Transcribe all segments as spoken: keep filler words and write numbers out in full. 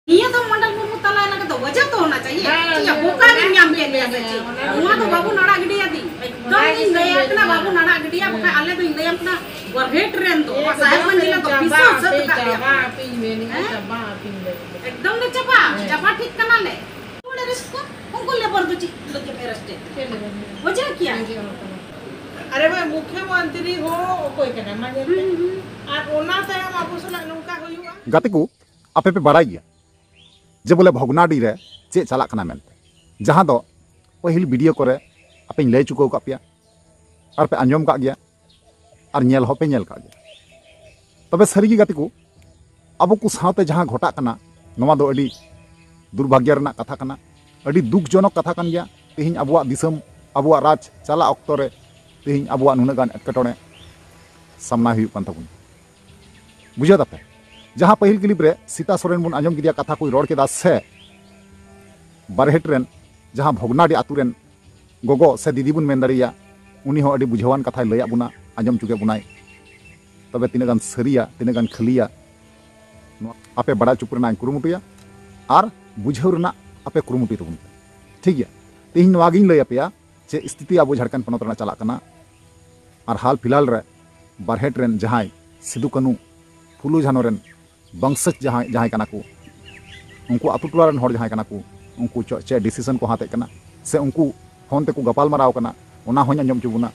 ᱱᱤᱭᱟᱹ ᱫᱚ ᱢᱚᱱᱰᱚᱞ ᱢᱩᱨᱢᱩ ᱛᱟᱞᱟ ᱮᱱᱟ ᱠᱟᱛᱮ ᱚᱡᱮ ᱛᱚ ᱚᱱᱟ ᱪᱟᱦᱤᱭᱮ᱾ ᱦᱮᱸ, ᱪᱮᱫ ᱚᱱᱟ ᱵᱚᱠᱟ ᱜᱮ ᱵᱤᱱ ᱧᱟᱢ ᱠᱮᱫ ᱞᱮᱭᱟ ᱥᱮ ᱪᱮᱫ? ᱚᱱᱟ ᱱᱚᱣᱟ ᱫᱚ ᱜᱮ ᱵᱟᱵᱚᱱ ᱟᱲᱟᱜ ᱜᱤᱰᱤᱭᱟ ᱫᱤ᱾ ᱮᱠᱫᱚᱢ ᱚᱱᱟ ᱞᱤᱧ ᱜᱮ ᱞᱟᱹᱭᱟᱢ ᱠᱟᱱᱟ, ᱵᱟᱵᱚᱱ ᱟᱲᱟᱜ ᱜᱤᱰᱤᱭᱟ, ᱦᱮᱸ᱾ ᱵᱟᱠᱷᱟᱡ ᱟᱞᱮ ᱫᱚᱧ ᱞᱟᱹᱭᱟᱢ ᱠᱟᱱᱟ, ᱜᱚᱨᱦᱮᱴ ᱨᱮᱱ ᱫᱚ, ᱱᱚᱣᱟ ᱥᱟᱦᱮᱵᱽᱜᱚᱸᱡᱽ ᱡᱤᱞᱟᱹ ᱫᱚ ᱮᱠᱫᱚᱢ ᱵᱤᱥᱟᱹ ᱪᱟᱵᱟ ᱥᱟᱹᱛ ᱟᱯᱮ, ᱟᱠᱟᱫ ᱞᱮᱭᱟ᱾ ᱪᱟᱵᱟ ᱟᱯᱮᱧ ᱢᱮᱱᱮᱫᱼᱟ, ᱦᱮᱸ? ᱪᱟᱵᱟ ᱟᱯᱮᱧ ᱞᱟᱹᱭ ᱠᱮᱫᱟ᱾ ᱮᱠᱫᱚᱢ ᱞᱮ ᱪᱟᱵᱟ, ᱦᱮᱸ᱾ ᱪᱟᱵᱟ ᱴᱷᱤᱠ ᱠᱟᱱᱟᱞᱮ᱾ ᱚᱸᱰᱮ ᱨᱮᱥᱴ ᱠᱚ, ᱩᱱᱠᱩ ᱞᱮᱵᱟᱨ ᱫᱚ ᱪᱮᱫ ᱞᱟᱹᱜᱤᱫ ᱯᱮ ᱨᱮᱥᱴ ᱮᱫ? ᱪᱮᱫ ᱞᱮᱵᱟᱨ? ᱚᱡᱮ ᱠᱮᱭᱟ? ᱚᱡᱮ ᱦᱚᱲ ᱠᱟᱱᱟ᱾ ᱟᱨᱮ ᱵᱷᱟᱭ, ᱢᱩᱠᱷᱭᱚᱢᱚᱱᱛᱨᱤ ᱦᱚᱸ ᱚᱠᱚᱭ ᱠᱟᱱᱟ? ᱢᱟ ᱧᱮᱞ ᱯᱮ᱾ ᱦᱩᱸ, ᱦᱩᱸ᱾ ᱟᱨ ᱚᱱᱟ ᱛᱟᱭᱚᱢ ᱟᱵᱚ ᱥᱟᱞᱟᱜ ᱱᱚᱝᱠᱟ ᱦᱩᱭᱩᱜᱼᱟ? ᱜᱟᱛᱮ ᱠᱚ, ᱟᱯᱮ ᱯᱮ ᱵᱟᱲᱟᱭ ᱜᱮᱭᱟ ᱡᱮ ᱵᱚᱞᱮ ᱵᱷᱚᱜᱽᱱᱟᱰᱤ ᱨᱮ ᱪᱮᱫ ᱪᱟᱞᱟᱜ ᱠᱟᱱᱟ ᱢᱮᱱᱛᱮ, ᱡᱟᱦᱟᱸ ᱫᱚ ᱯᱟᱹᱦᱤᱞ ᱵᱷᱤᱰᱤᱭᱳ ᱠᱚᱨᱮ ᱟᱯᱮᱧ ᱞᱟᱹᱭ ᱪᱩᱠᱟᱹᱣ ᱟᱠᱟᱫ ᱯᱮᱭᱟ, ᱟᱨ ᱯᱮ ᱟᱸᱡᱚᱢ ᱠᱟᱜ ᱜᱮᱭᱟ, ᱟᱨ ᱧᱮᱞ ᱦᱚᱸᱯᱮ ᱧᱮᱞ ᱠᱟᱜ ᱜᱮᱭᱟ᱾ ᱛᱚᱵᱮ ᱥᱟᱹᱨᱤᱜᱮ ᱜᱟᱛᱮ ᱠᱚ, ᱟᱵᱚ ᱠᱚ ᱥᱟᱶᱛᱮ ᱡᱟᱦᱟᱸ ᱜᱷᱚᱴᱟᱜ ᱠᱟᱱᱟ, ᱱᱚᱣᱟ ᱫᱚ ᱟᱹᱰᱤ ᱫᱩᱨᱵᱷᱟᱜᱽᱭᱚ ᱨᱮᱱᱟᱜ ᱠᱟᱛᱷᱟ ᱠᱟᱱᱟ, ᱟᱹᱰᱤ ᱫᱩᱠᱡᱚᱱᱚᱠ ᱠᱟᱛᱷᱟ ᱠᱟᱱ ᱜᱮᱭᱟ᱾ ᱛᱮᱦᱮᱧ ᱟᱵᱚᱣᱟᱜ ᱫᱤᱥᱚᱢ, ᱟᱵᱚᱣᱟᱜ ᱨᱟᱡᱽ ᱪᱟᱞᱟᱜ ᱚᱠᱛᱚ ᱨᱮ ᱛᱮᱦᱮᱧ ᱟᱵᱚᱣᱟᱜ ᱱᱩᱱᱟᱹᱜ ᱜᱟᱱ ᱮᱴᱠᱮᱴᱚᱬᱮ ᱥᱟᱢᱱᱟ ᱦᱩᱭᱩᱜ ᱠᱟᱱ ᱛᱟᱵᱚᱱᱟ᱾ ᱵᱩᱡᱷᱟᱹᱣ ᱫᱟᱯᱮ? ᱡᱟᱦᱟᱸ ᱯᱟᱹᱦᱤᱞ ᱠᱞᱤᱯ ᱨᱮ ᱥᱤᱛᱟ ᱥᱚᱨᱮᱱ ᱵᱚᱱ ᱟᱸᱡᱚᱢ ᱠᱮᱫᱮᱭᱟ, ᱠᱟᱛᱷᱟ ᱠᱚᱭ ᱨᱚᱲ ᱠᱮᱫᱟ, ᱥᱮ ᱵᱟᱨᱦᱮᱴ ᱨᱮᱱ ᱡᱟᱦᱟᱸ ᱵᱷᱚᱜᱽᱱᱟᱰᱤ ᱟᱛᱳ ᱨᱮᱱ ᱜᱚᱜᱚ ᱥᱮ ᱫᱤᱫᱤ ᱵᱚᱱ ᱢᱮᱱ ᱫᱟᱲᱮᱭᱟᱭᱟ, ᱩᱱᱤ ᱦᱚᱸ ᱟᱹᱰᱤ ᱵᱩᱡᱷᱟᱹᱣᱟᱱ ᱠᱟᱛᱷᱟᱭ ᱞᱟᱹᱭᱟᱫ ᱵᱚᱱᱟ, ᱟᱸᱡᱚᱢ ᱦᱚᱪᱚ ᱠᱮᱫ ᱵᱚᱱᱟᱭ᱾ ᱛᱚᱵᱮ ᱛᱤᱱᱟᱹᱜ ᱜᱟᱱ ᱥᱟᱹᱨᱤᱭᱟ, ᱛᱤᱱᱟᱹᱜ ᱜᱟᱱ ᱠᱷᱟᱹᱞᱤᱭᱟ, ᱱᱚᱣᱟ ᱟᱯᱮ ᱵᱟᱲᱟᱭ ᱦᱚᱪᱚ ᱨᱮᱱᱟᱜ ᱤᱧ ᱠᱩᱨᱩᱢᱩᱴᱩᱭᱟ ᱟᱨ ᱵᱩᱡᱷᱟᱹᱣ ᱨᱮᱱᱟᱜ ᱟᱯᱮ ᱠᱩᱨᱩᱢᱩᱴᱩᱭ ᱛᱟᱵᱚᱱ ᱯᱮ᱾ ᱴᱷᱤᱠ ᱜᱮᱭᱟ? ᱛᱮᱦᱮᱧ ᱱᱚᱣᱟ ᱜᱤᱧ ᱞᱟᱹᱭ ᱟᱯᱮᱭᱟ ᱡᱮ ᱥᱛᱷᱤᱛᱤ ᱟᱵᱚ ᱡᱷᱟᱲᱠᱷᱚᱸᱰ ᱯᱚᱱᱚᱛ ᱨᱮᱱᱟᱜ ᱪᱟᱞᱟᱜ ᱠᱟᱱᱟ, ᱟᱨ ᱦᱟᱞ ᱯᱷᱤᱞᱦᱟᱞ ᱨᱮ ᱵᱟᱨᱦᱮᱴ ᱨᱮᱱ ᱡᱟᱦᱟᱸᱭ ᱥᱤᱫᱩ ᱠᱟᱹᱱᱩ ᱯᱷᱩᱞᱳ ᱡᱷᱟᱱᱚ ᱨᱮᱱ ᱵᱚᱝᱥᱚᱡᱽ ᱡᱟᱦᱟᱸᱭ, ᱡᱟᱦᱟᱸᱭ ᱠᱟᱱᱟ ᱠᱚ, ᱩᱱᱠᱩ ᱟᱛᱳ ᱴᱚᱞᱟ ᱨᱮᱱ ᱦᱚᱲ ᱡᱟᱦᱟᱸᱭ ᱠᱟᱱᱟ ᱠᱚ, ᱩᱱᱠᱩ ᱪᱚ-, ᱪᱮᱫ ᱰᱤᱥᱤᱥᱚᱱ ᱠᱚ ᱦᱟᱛᱮᱫ ᱠᱟᱱᱟ, ᱥᱮ ᱩᱱᱠᱩ ᱯᱷᱳᱱ ᱛᱮᱠᱚ ᱜᱟᱯᱟᱞ ᱢᱟᱨᱟᱣ ᱠᱟᱱᱟ, ᱚᱱᱟ ᱦᱚᱸᱧ ᱟᱸᱡᱚᱢ ᱦᱚᱪᱚ ᱵᱚᱱᱟ᱾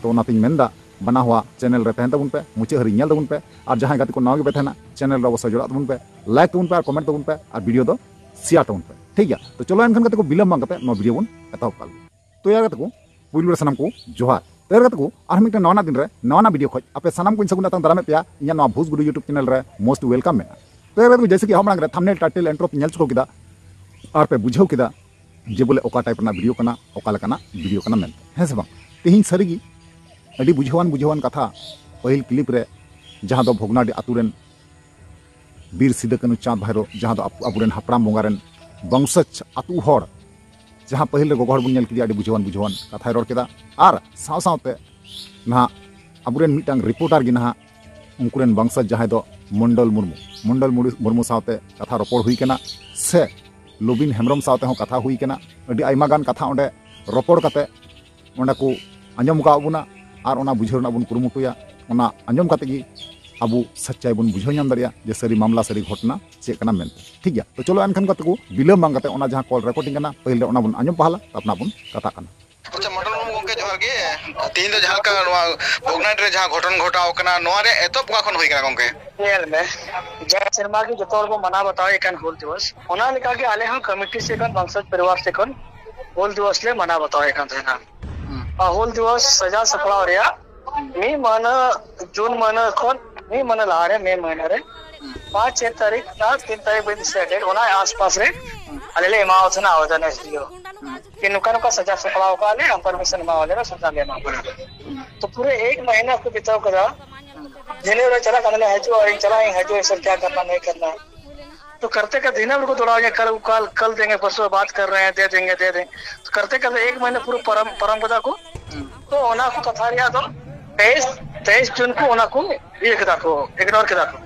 ᱛᱚ ᱚᱱᱟᱛᱤᱧ ᱢᱮᱱᱫᱟ, ᱵᱟᱱᱟ ᱦᱚᱲᱟᱜ ᱪᱮᱱᱮᱞ ᱨᱮ ᱛᱟᱦᱮᱱ ᱛᱟᱵᱚᱱ ᱯᱮ, ᱢᱩᱪᱟᱹᱫ ᱦᱟᱹᱨᱤᱡ ᱧᱮᱞ ᱛᱟᱵᱚᱱ ᱯᱮ, ᱟᱨ ᱡᱟᱦᱟᱸᱭ ᱜᱟᱛᱮ ᱠᱚ ᱱᱟᱣᱟ ᱜᱮᱯᱮ ᱛᱟᱦᱮᱱᱟ, ᱪᱮᱱᱮᱞ ᱨᱮ ᱚᱵᱚᱥᱥᱳᱭ ᱡᱚᱲᱟᱜ ᱛᱟᱵᱚᱱ ᱯᱮ, ᱞᱟᱭᱤᱠ ᱛᱟᱵᱚᱱ ᱯᱮ ᱟᱨ ᱠᱚᱢᱮᱱᱴ ᱛᱟᱵᱚᱱ ᱯᱮ ᱟᱨ ᱵᱷᱤᱰᱤᱭᱳ ᱫᱚ ᱥᱮᱭᱟᱨ ᱛᱟᱵᱚᱱ ᱯᱮ᱾ ᱴᱷᱤᱠ ᱜᱮᱭᱟ? ᱛᱚ ᱪᱚᱞᱚ ᱮᱱᱠᱷᱟᱱ ᱜᱟᱛᱮ ᱠᱚ, ᱵᱤᱞᱚᱢ ᱵᱟᱝ ᱠᱟᱛᱮ ᱱᱚᱣᱟ ᱵᱷᱤᱰᱤᱭᱳ ᱵᱚᱱ ᱮᱛᱚᱦᱚᱵ ᱠᱟᱜ ᱞᱮᱜᱮ᱾ ᱛᱚ ᱭᱟᱨ ᱜᱟᱛᱮ ᱠᱚ, ᱯᱩᱭᱞᱩ ᱨᱮ ᱥᱟᱱᱟᱢ ᱠᱚ ᱡᱚᱦᱟᱨ᱾ ᱛᱚ ᱭᱟᱨ ᱜᱟᱛᱮ ᱠᱚ, ᱟᱨᱦᱚᱸ ᱢᱤᱫᱴᱟᱝ ᱱᱟᱣᱟᱱᱟᱜ ᱫᱤᱱ ᱨᱮ ᱱᱟᱣᱟᱱᱟᱜ ᱵᱷᱤᱰᱤᱭᱳ ᱠᱷᱚᱡ ᱟᱯᱮ ᱥᱟᱱᱟᱢ ᱠᱚᱧ ᱥᱟᱹᱜᱩᱱ ᱫᱟᱨᱟᱢᱮᱫ ᱯᱮᱭᱟ ᱤᱧᱟᱹᱜ ᱱᱚᱣᱟ ᱵᱷᱩᱥ ᱜᱩᱰᱩ YouTube ᱪᱮᱱᱮᱞ ᱨᱮ most welcome ᱢᱮᱱᱟᱜᱼᱟ᱾ ᱛᱚ ᱭᱟᱨ ᱜᱟᱛᱮ ᱠᱚ, ᱡᱮᱭᱥᱮ ᱠᱤ ᱮᱦᱚᱵ ᱢᱟᱲᱟᱝ ᱨᱮ ᱛᱷᱟᱢᱵᱱᱮᱞ, ᱴᱟᱭᱴᱮᱞ, ᱤᱱᱴᱨᱳ ᱯᱮ ᱧᱮᱞ ᱪᱩᱠᱟᱹᱣ ᱠᱮᱫᱟ ᱟᱨ ᱯᱮ ᱵᱩᱡᱷᱟᱹᱣ ᱠᱮᱫᱟ ᱡᱮ ᱵᱚᱞᱮ ᱚᱠᱟ ᱴᱟᱭᱤᱯ ᱨᱮᱱᱟᱜ ᱵᱷᱤᱰᱤᱭᱳ ᱠᱟᱱᱟ, ᱚᱠᱟ ᱞᱮᱠᱟᱱᱟᱜ ᱵᱷᱤᱰᱤᱭᱳ ᱠᱟᱱᱟ ᱢᱮᱱᱛᱮ, ᱦᱮᱸ ᱥᱮ ᱵᱟᱝ? ᱛᱮᱦᱮᱧ ᱥᱟᱹᱨᱤᱜᱮ ᱟᱹᱰᱤ ᱵᱩᱡᱷᱟᱹᱣᱟᱱ, ᱵᱩᱡᱷᱟᱹᱣᱟᱱ ᱠᱟᱛᱷᱟ ᱯᱟᱹᱦᱤᱞ ᱠᱞᱤᱯ ᱨᱮ, ᱡᱟᱦᱟᱸ ᱫᱚ ᱵᱷᱚᱜᱽᱱᱟᱰᱤ ᱟᱛᱳ ᱨᱮᱱ ᱵᱤᱨ ᱥᱤᱫᱩ ᱠᱟᱹᱱᱩ ᱪᱟᱸᱫᱽ ᱵᱷᱟᱭᱨᱳ, ᱡᱟᱦᱟᱸ ᱫᱚ ᱟᱵ-, ᱟᱵᱚᱨᱮᱱ ᱦᱟᱯᱲᱟᱢ ᱵᱚᱸᱜᱟ ᱨᱮᱱ ᱵᱚᱝᱥᱚᱡᱽ ᱟᱛᱳ ᱦᱚᱲ, ᱡᱟᱦᱟᱸ ᱯᱟᱹᱦᱤᱞ ᱨᱮ ᱜᱚᱜᱚ ᱦᱚᱲ ᱵᱚᱱ ᱧᱮᱞ ᱠᱮᱫᱮᱭᱟ, ᱟᱹᱰᱤ ᱵᱩᱡᱷᱟᱹᱣᱟᱱ, ᱵᱩᱡᱷᱟᱹᱣᱟᱱ ᱠᱟᱛᱷᱟᱭ ᱨᱚᱲ ᱠᱮᱫᱟ᱾ ᱟᱨ ᱥᱟᱶ ᱥᱟᱶᱛᱮ ᱱᱟᱦᱟᱜ ᱟᱵᱚᱨᱮᱱ ᱢᱤᱫᱴᱟᱝ ᱨᱤᱯᱳᱨᱴᱟᱨ ᱜᱮ ᱱᱟᱦᱟᱜ ᱩᱱᱠᱩ ᱨᱮᱱ ᱵᱚᱝᱥᱚᱡᱽ ᱡᱟᱦᱟᱸᱭ ᱫᱚ ᱢᱚᱱᱰᱚᱞ ᱢᱩᱨᱢᱩ, ᱢᱚᱱᱰᱚᱞ ᱢᱩᱨ-, ᱢᱩᱨᱢᱩ ᱥᱟᱶᱛᱮ ᱠᱟᱛᱷᱟ ᱨᱚᱯᱚᱲ ᱦᱩᱭ ᱠᱟᱱᱟ, ᱥᱮ ᱞᱩᱵᱤᱱ ᱦᱮᱢᱵᱨᱚᱢ ᱥᱟᱶᱛᱮ ᱦᱚᱸ ᱠᱟᱛᱷᱟ ᱦᱩᱭ ᱠᱟᱱᱟ᱾ ᱟᱹᱰᱤ ᱟᱭᱢᱟ ᱜᱟᱱ ᱠᱟᱛᱷᱟ ᱚᱸᱰᱮ ᱨᱚᱯᱚᱲ ᱠᱟᱛᱮ ᱚᱸᱰᱮ ᱠᱚ ᱟᱸᱡᱚᱢ ᱟᱠᱟᱫ ᱵᱚᱱᱟ, ᱟᱨ ᱚᱱᱟ ᱵᱩᱡᱷᱟᱹᱣ ᱨᱮᱱᱟᱜ ᱵᱚᱱ ᱠᱩᱨᱩᱢᱩᱴᱩᱭᱟ᱾ ᱚᱱᱟ ᱟᱸᱡᱚᱢ ᱠᱟᱛᱮ ᱜᱮ ᱟᱵᱚ ᱥᱟᱪᱪᱟᱭ ᱵᱚᱱ ᱵᱩᱡᱷᱟᱹᱣ ᱧᱟᱢ ᱫᱟᱲᱮᱭᱟᱜᱼᱟ ᱡᱮ ᱥᱟᱹᱨᱤ ᱢᱟᱢᱞᱟ, ᱥᱟᱹᱨᱤ ᱜᱷᱚᱴᱚᱱᱟ ᱪᱮᱫ ᱠᱟᱱᱟ ᱢᱮᱱᱛᱮ᱾ ᱴᱷᱤᱠ ᱜᱮᱭᱟ, ᱛᱚ ᱪᱚᱞᱚ ᱮᱱᱠᱷᱟᱱ ᱠᱟᱛᱮ ᱠᱚ ᱵᱤᱞᱚᱢ ᱵᱟᱝ ᱠᱟᱛᱮ ᱚᱱᱟ ᱡᱟᱦᱟᱸ ᱠᱚᱞ ᱨᱮᱠᱚᱨᱰᱤᱝ ᱠᱟᱱᱟ, ᱯᱟᱹᱦᱤᱞ ᱨᱮ ᱚᱱᱟ ᱵᱚᱱ ᱟᱸᱡᱚᱢ ᱯᱟᱦᱞᱟ, ᱛᱟᱨᱯᱚᱨ ᱵᱚᱱ ᱠᱟᱛᱷᱟᱜ ᱠᱟᱱᱟ᱾ ᱟᱪᱪᱷᱟ, ᱢᱚᱰᱚᱞ ᱢᱩᱨᱢᱩ ᱜᱚᱢᱠᱮ, ᱡᱚᱦᱟᱨ ᱜᱮ᱾ ᱛᱮᱦᱮᱧ ᱫᱚ ᱡᱟᱦᱟᱸ ᱞᱮᱠᱟ ᱱᱚᱣᱟ ᱵᱷᱚᱜᱽᱱᱟᱰᱤ ᱨᱮ ᱡᱟᱦᱟᱸ ᱜᱷᱚᱴᱚᱱ ᱜᱷᱚᱴᱟᱣ ᱠᱟᱱᱟ, ᱱᱚᱣᱟ ᱨᱮ ᱮᱛᱚᱦᱚᱵ ᱚᱠᱟ ᱠᱷᱚᱱ ᱦᱩᱭ ᱠᱟᱱᱟ ᱜᱚᱢᱠᱮ? ᱧᱮᱞ ᱢᱮ, ᱡᱟ ᱥᱮᱨᱢᱟ ᱜᱮ ᱡᱚᱛᱚ ᱦᱚᱲ ᱵᱚᱱ ᱢᱟᱱᱟᱣ ᱵᱟᱛᱟᱣᱮᱫ ᱠᱟᱱ ᱦᱩᱞ ᱫᱤᱵᱚᱥ, ᱚᱱᱟ ᱞᱮᱠᱟᱜᱮ ᱟᱞᱮ ᱦᱚᱸ ᱠᱚᱢᱤᱴᱤ ᱥᱮᱫ ᱠᱷᱚᱱ, ᱵᱚᱝᱥᱚᱡᱽ ᱯᱚᱨᱤᱵᱟᱨ ᱥᱮᱫ ᱠᱷᱚᱱ ᱦᱩᱞ ᱫᱤᱵᱚᱥ ᱞᱮ ᱢᱟᱱᱟᱣ ᱵᱟᱛᱟᱣᱮᱫ ᱠᱟᱱ ᱛᱟᱦᱮᱱᱟ᱾ ᱟᱨ ᱦᱩᱞ ᱫᱤᱵᱚᱥ ᱥᱟᱡᱟᱣ ᱥᱟᱯᱲᱟᱣ ᱨᱮᱭᱟᱜ ᱢᱤᱫ ᱢᱟᱹᱦᱱᱟᱹ, ᱡᱩᱱ ᱢᱟᱹᱦᱱᱟᱹ ᱠᱷᱚᱱ ᱢᱤᱫ ᱢᱟᱹᱦᱱᱟᱹ ᱞᱟᱦᱟᱨᱮ, ᱢᱮ ᱢᱟᱹᱦᱱᱟᱹ ᱨᱮ, ᱯᱟᱸᱪ ᱪᱟᱨ ᱛᱟᱹᱨᱤᱠᱷ ᱟᱨ ᱛᱤᱱ ᱛᱟᱹᱨᱤᱠᱷ ᱵᱟᱹᱧ ᱫᱤᱥᱟᱹᱭᱮᱫ, ᱚᱱᱟ ᱟᱥᱯᱟᱥ ᱨᱮ ᱟᱞᱮ ᱞᱮ ᱮᱢᱟᱣ ᱛᱟᱦᱮᱱᱟ ᱟᱵᱮᱫᱚᱱ ᱮᱥ ᱰᱤ ᱳ᱾ ᱠᱤ ᱱᱚᱝᱠᱟ ᱱᱚᱝᱠᱟ ᱥᱟᱡᱟ ᱥᱟᱯᱲᱟᱣ ᱠᱟᱜᱼᱟ ᱞᱮ, ᱟᱢ ᱯᱟᱨᱢᱤᱥᱚᱱ ᱮᱢᱟᱣ ᱞᱮ ᱢᱮ, ᱥᱟᱡᱟ ᱞᱮ ᱮᱢᱟ ᱠᱚ ᱠᱟᱱᱟ᱾ ᱛᱚ ᱯᱩᱨᱟᱹ ᱮᱠ ᱢᱟᱹᱦᱱᱟᱹ ᱠᱚ ᱵᱤᱛᱟᱹᱣ ᱠᱟᱫᱟ, ᱫᱤᱱᱟᱹᱢ ᱨᱮ ᱪᱟᱞᱟᱜ ᱠᱟᱱᱟ ᱞᱮ, ᱦᱤᱡᱩᱜ ᱟᱹᱧ, ᱪᱟᱞᱟᱜ ᱟᱹᱧ, ᱦᱤᱡᱩᱜ ᱟᱹᱧ, ᱥᱟᱨ ᱠᱭᱟ ᱠᱟᱨᱱᱟ, ᱱᱟᱦᱤ ᱠᱟᱨᱱᱟ᱾ ᱛᱚ ᱠᱟᱨᱛᱮ ᱠᱟᱨᱛᱮ ᱫᱤᱱᱟᱹᱢ ᱨᱮᱠᱚ ᱫᱚᱲᱟᱣ ᱤᱧᱟ, ᱠᱟᱞ ᱠᱟᱞ ᱠᱟᱞ ᱫᱮᱝᱜᱮ, ᱯᱟᱨᱥᱳ ᱵᱟᱛ ᱠᱟᱨ ᱨᱮ ᱦᱮᱸ, ᱫᱮ ᱫᱮᱝᱜᱮ, ᱫᱮ ᱫᱮᱝᱜᱮ᱾ ᱛᱚ ᱠᱟᱨᱛᱮ ᱠᱟᱨᱛᱮ ᱮᱠ ᱢᱟᱹᱦᱱᱟᱹ ᱯᱩᱨᱟᱹ ᱯᱟᱨᱚᱢ ᱯᱟᱨᱚᱢ ᱠᱟᱫᱟ ᱠᱚ᱾ ᱛᱚ ᱚᱱᱟ ᱠᱚ ᱠᱟᱛᱷᱟ ᱨᱮᱭᱟᱜ ᱫᱚ ᱛᱮᱭᱤᱥ ᱛᱮᱭᱤᱥ ᱡᱩᱱ ᱠᱚ ᱚᱱᱟ ᱠᱚ ᱤᱭᱟᱹ ᱠᱮᱫᱟ ᱠᱚ, ᱤᱜᱱᱳᱨ ᱠᱮᱫᱟ ᱠᱚ,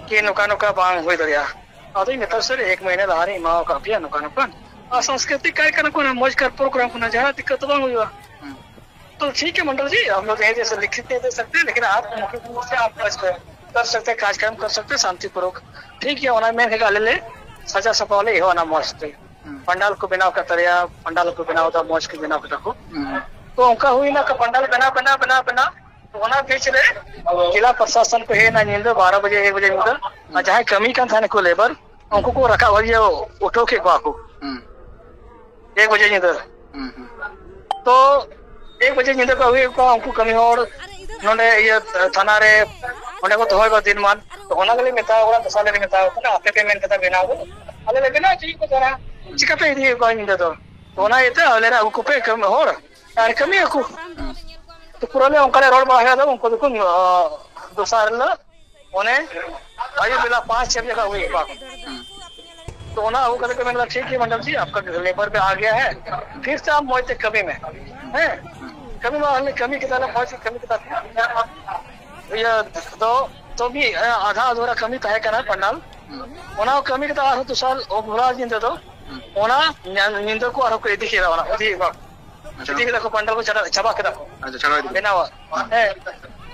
ᱠᱤ ᱱᱚᱝᱠᱟ ᱱᱚᱝᱠᱟ ᱵᱟᱝ ᱦᱩᱭ ᱫᱟᱲᱮᱭᱟᱜᱼᱟ᱾ ᱟᱫᱚ ᱱᱮᱛᱟᱨ ᱥᱟᱹᱨᱤ ᱮᱠ ᱢᱟᱹᱦᱱᱟᱹ ᱞᱟᱦᱟ ᱨᱮ ᱮᱢᱟᱣ ᱟᱠᱟᱫ ᱯᱮᱭᱟ ᱱᱚᱝᱠᱟ ᱱᱚᱝᱠᱟ᱾ ᱟᱨ ᱥᱟᱝᱥᱠᱨᱤᱛᱤᱠ ᱠᱟᱨᱭᱚᱠᱨᱚᱢ ᱠᱟᱱᱟ, ᱢᱚᱡᱽ ᱠᱟᱨ ᱯᱨᱳᱜᱨᱟᱢ ᱠᱟᱱᱟ, ᱡᱟᱦᱟᱸ ᱫᱤᱠᱠᱟᱛ ᱫᱚ ᱵᱟᱝ ᱦᱩᱭᱩᱜᱼᱟ᱾ ᱦᱩᱸ᱾ ᱛᱚ ᱴᱷᱤᱠ ᱜᱮ ᱢᱚᱱᱰᱚᱞ ᱡᱤ, ᱟᱯ ᱞᱳᱜ ᱫᱮᱠᱷᱮ ᱫᱮ ᱥᱟᱠᱛᱮ ᱦᱮᱸ, ᱞᱮᱠᱤᱱ ᱟᱯ ᱢᱩᱠᱷᱭᱚ ᱨᱩᱯ ᱥᱮ ᱟᱯ ᱠᱟᱨᱡᱽᱠᱨᱚᱢ ᱠᱟᱨ ᱥᱟᱠᱛᱮ ᱦᱮᱸ, ᱠᱟᱨᱡᱽᱠᱨᱚᱢ ᱠᱟᱨ ᱥᱟᱠᱛᱮ ᱦᱮᱸ, ᱥᱟᱱᱛᱤ ᱯᱩᱨᱚᱠ᱾ ᱴᱷᱤᱠ ᱜᱮᱭᱟ, ᱚᱱᱟ ᱢᱮᱱ ᱠᱷᱟᱱ ᱟᱞᱮ ᱞᱮ ᱥᱟᱡᱟᱣ ᱥᱟᱯᱲᱟᱣ ᱞᱮ ᱮᱦᱚᱵ ᱮᱱᱟ ᱢᱚᱡᱽ ᱛᱮ᱾ ᱦᱩᱸ᱾ ᱯᱟᱱᱰᱟᱞ ᱠᱚ ᱵᱮᱱᱟᱣ ᱠᱟᱜ ᱛᱟᱞᱮᱭᱟ, ᱯᱟᱱᱰᱟᱞ ᱠᱚ ᱵᱮᱱᱟᱣ ᱮᱫᱟ, ᱢᱚᱡᱽ ᱠᱚ ᱵᱮᱱᱟᱣ ᱠᱮᱫᱟ ᱠᱚ᱾ ᱦᱩᱸ᱾ ᱛᱚ ᱚᱱᱠᱟ ᱦᱩᱭᱱᱟ, ᱯᱟᱱᱰᱟᱞ ᱵᱮᱱᱟᱣ, ᱵᱮᱱᱟᱣ, ᱵᱮᱱᱟᱣ, ᱵᱮᱱᱟᱣ᱾ ᱛᱚ ᱚᱱᱟ ᱵᱤᱪ ᱨᱮ ᱡᱮᱞᱟ ᱯᱨᱚᱥᱟᱥᱚᱱ ᱠᱚ ᱦᱮᱡ ᱮᱱᱟ ᱧᱤᱫᱟᱹ ᱵᱟᱨᱚ ᱵᱟᱡᱮ, ᱮᱠ ᱵᱟᱡᱮ ᱧᱤᱫᱟᱹ᱾ ᱟᱨ ᱦᱩᱸ᱾ ᱡᱟᱦᱟᱸᱭ ᱠᱟᱹᱢᱤ ᱠᱟᱱ ᱛᱟᱦᱮᱱᱟ ᱠᱚ ᱞᱮᱵᱟᱨ, ᱦᱩᱸ᱾ ᱩᱱᱠᱩ ᱠᱚ ᱨᱟᱠᱟᱵ, ᱤᱭᱟᱹ, ᱩᱴᱷᱟᱹᱣ ᱠᱮᱫ ᱠᱚᱣᱟ ᱠᱚ᱾ ᱦᱩᱸ᱾ ᱮᱠ ᱵᱟᱡᱮ ᱧᱤᱫᱟᱹ᱾ ᱦᱩᱸ, ᱦᱩᱸ᱾ ᱛᱚ ᱮᱠ ᱵᱟᱡᱮ ᱧᱤᱫᱟᱹ ᱠᱚ ᱟᱹᱜᱩᱭᱮᱫ ᱠᱚᱣᱟ ᱩᱱᱠᱩ ᱠᱟᱹᱢᱤ ᱦᱚᱲ ᱱᱚᱰᱮ ᱤᱭᱟᱹ ᱛᱷᱟᱱᱟ ᱨᱮ, ᱚᱸᱰᱮ ᱠᱚ ᱫᱚᱦᱚᱭᱮᱫ ᱠᱚᱣᱟ ᱫᱤᱱ ᱢᱟᱱ᱾ ᱛᱚ ᱚᱱᱟ ᱜᱮᱞᱮ ᱢᱮᱛᱟ ᱠᱚ ᱠᱟᱱᱟ, ᱫᱚᱥᱟᱨ ᱞᱮ ᱢᱮᱛᱟ ᱠᱚ ᱠᱟᱱᱟ, ᱟᱯᱮ ᱯᱮ ᱢᱮᱱ ᱠᱟᱫᱟ ᱵᱮᱱᱟᱣ ᱫᱚ, ᱟᱞᱮ ᱞᱮ ᱵᱮᱱᱟᱣ ᱦᱚᱪᱚᱭᱮᱫ ᱠᱚ ᱠᱟᱱᱟ᱾ ᱪᱤᱠᱟᱯᱮ ᱤᱫᱤᱭᱮᱫ ᱠᱚᱣᱟ ᱧᱤᱫᱟᱹ ᱫᱚ? ᱛᱚ ᱚᱱᱟ ᱤᱭᱟᱹᱛᱮ ᱟᱞᱮ ᱨᱮ ᱟᱹᱜᱩ ᱠᱚᱯᱮ ᱠᱟᱹᱢᱤ ᱦᱚᱲ, ᱟᱨ ᱠᱟᱹᱢᱤᱭᱟᱠᱚ᱾ ᱛᱚ ᱯᱩᱨᱟᱹ ᱞᱮ ᱚᱱᱠᱟ ᱞᱮ ᱨᱚᱲ ᱵᱟᱲᱟ ᱠᱮᱫᱟ, ᱩᱱᱠᱩ ᱫᱚᱠᱚ, ᱟᱸ, ᱫᱚᱥᱟᱨ ᱦᱤᱞᱳᱜ ᱚᱱᱮ ᱟᱹᱭᱩᱵ ᱵᱮᱞᱟ ᱯᱟᱸᱪ ᱪᱷᱮ ᱵᱟᱡᱮ ᱠᱚ ᱟᱹᱜᱩᱭᱮᱫ ᱠᱚᱣᱟ᱾ ᱦᱩᱸ᱾ ᱛᱚ ᱚᱱᱟ ᱟᱹᱜᱩ ᱠᱟᱛᱮ ᱠᱚ ᱢᱮᱱ ᱠᱮᱫᱟ, "ᱴᱷᱤᱠ ᱜᱮ ᱢᱮᱰᱟᱢ ᱡᱤ, ᱟᱯᱠᱟ ᱞᱮᱵᱟᱨ ᱯᱮ ᱟ ᱜᱮᱭᱟ ᱦᱮ, ᱯᱷᱤᱨ ᱥᱮ ᱟᱢ ᱢᱚᱡᱽ ᱛᱮ ᱠᱟᱹᱢᱤ ᱢᱮ, ᱦᱮᱸ?" ᱠᱟᱹᱢᱤ ᱢᱟ ᱟᱞᱮ ᱠᱟᱹᱢᱤ ᱠᱮᱫᱟ ᱞᱮ, ᱢᱚᱡᱽ ᱜᱮ ᱠᱟᱹᱢᱤ ᱠᱮᱫᱟ᱾ ᱤᱭᱟᱹ ᱫᱚ, ᱛᱚ ᱢᱤᱫ ᱟᱫᱷᱟ ᱟᱫᱷᱩᱨᱟ ᱠᱟᱹᱢᱤ ᱛᱟᱦᱮᱸ ᱠᱟᱱᱟ ᱯᱟᱱᱰᱟᱞ᱾ ᱦᱩᱸ᱾ ᱚᱱᱟ ᱠᱟᱹᱢᱤ ᱠᱟᱛᱮ ᱟᱨᱦᱚᱸ ᱫᱚᱥᱟᱨ ᱚᱵᱷᱨᱟ ᱧᱤᱫᱟᱹ ᱫᱚ, ᱦᱩᱸ᱾ ᱚᱱᱟ ᱧᱟ-, ᱧᱤᱫᱟᱹ ᱠᱚ ᱟᱨᱦᱚᱸ ᱠᱚ ᱤᱫᱤ ᱠᱮᱫᱟ, ᱚᱱᱟ ᱤᱫᱤ ᱠᱮᱫᱟ᱾ ᱟᱪᱪᱷᱟ᱾ ᱤᱫᱤ ᱠᱮᱫᱟ ᱠᱚ, ᱯᱟᱱᱰᱟᱞ ᱠᱚ ᱪᱟᱵᱟ, ᱪᱟᱵᱟ ᱠᱮᱫᱟ ᱠᱚ᱾ ᱟᱪᱪᱷᱟ, ᱪᱟᱵᱟ ᱤᱫᱤ ᱠᱮᱫᱟ᱾ ᱵᱮᱱᱟᱣᱟ᱾ ᱦᱮᱸ᱾ ᱦᱮᱸ,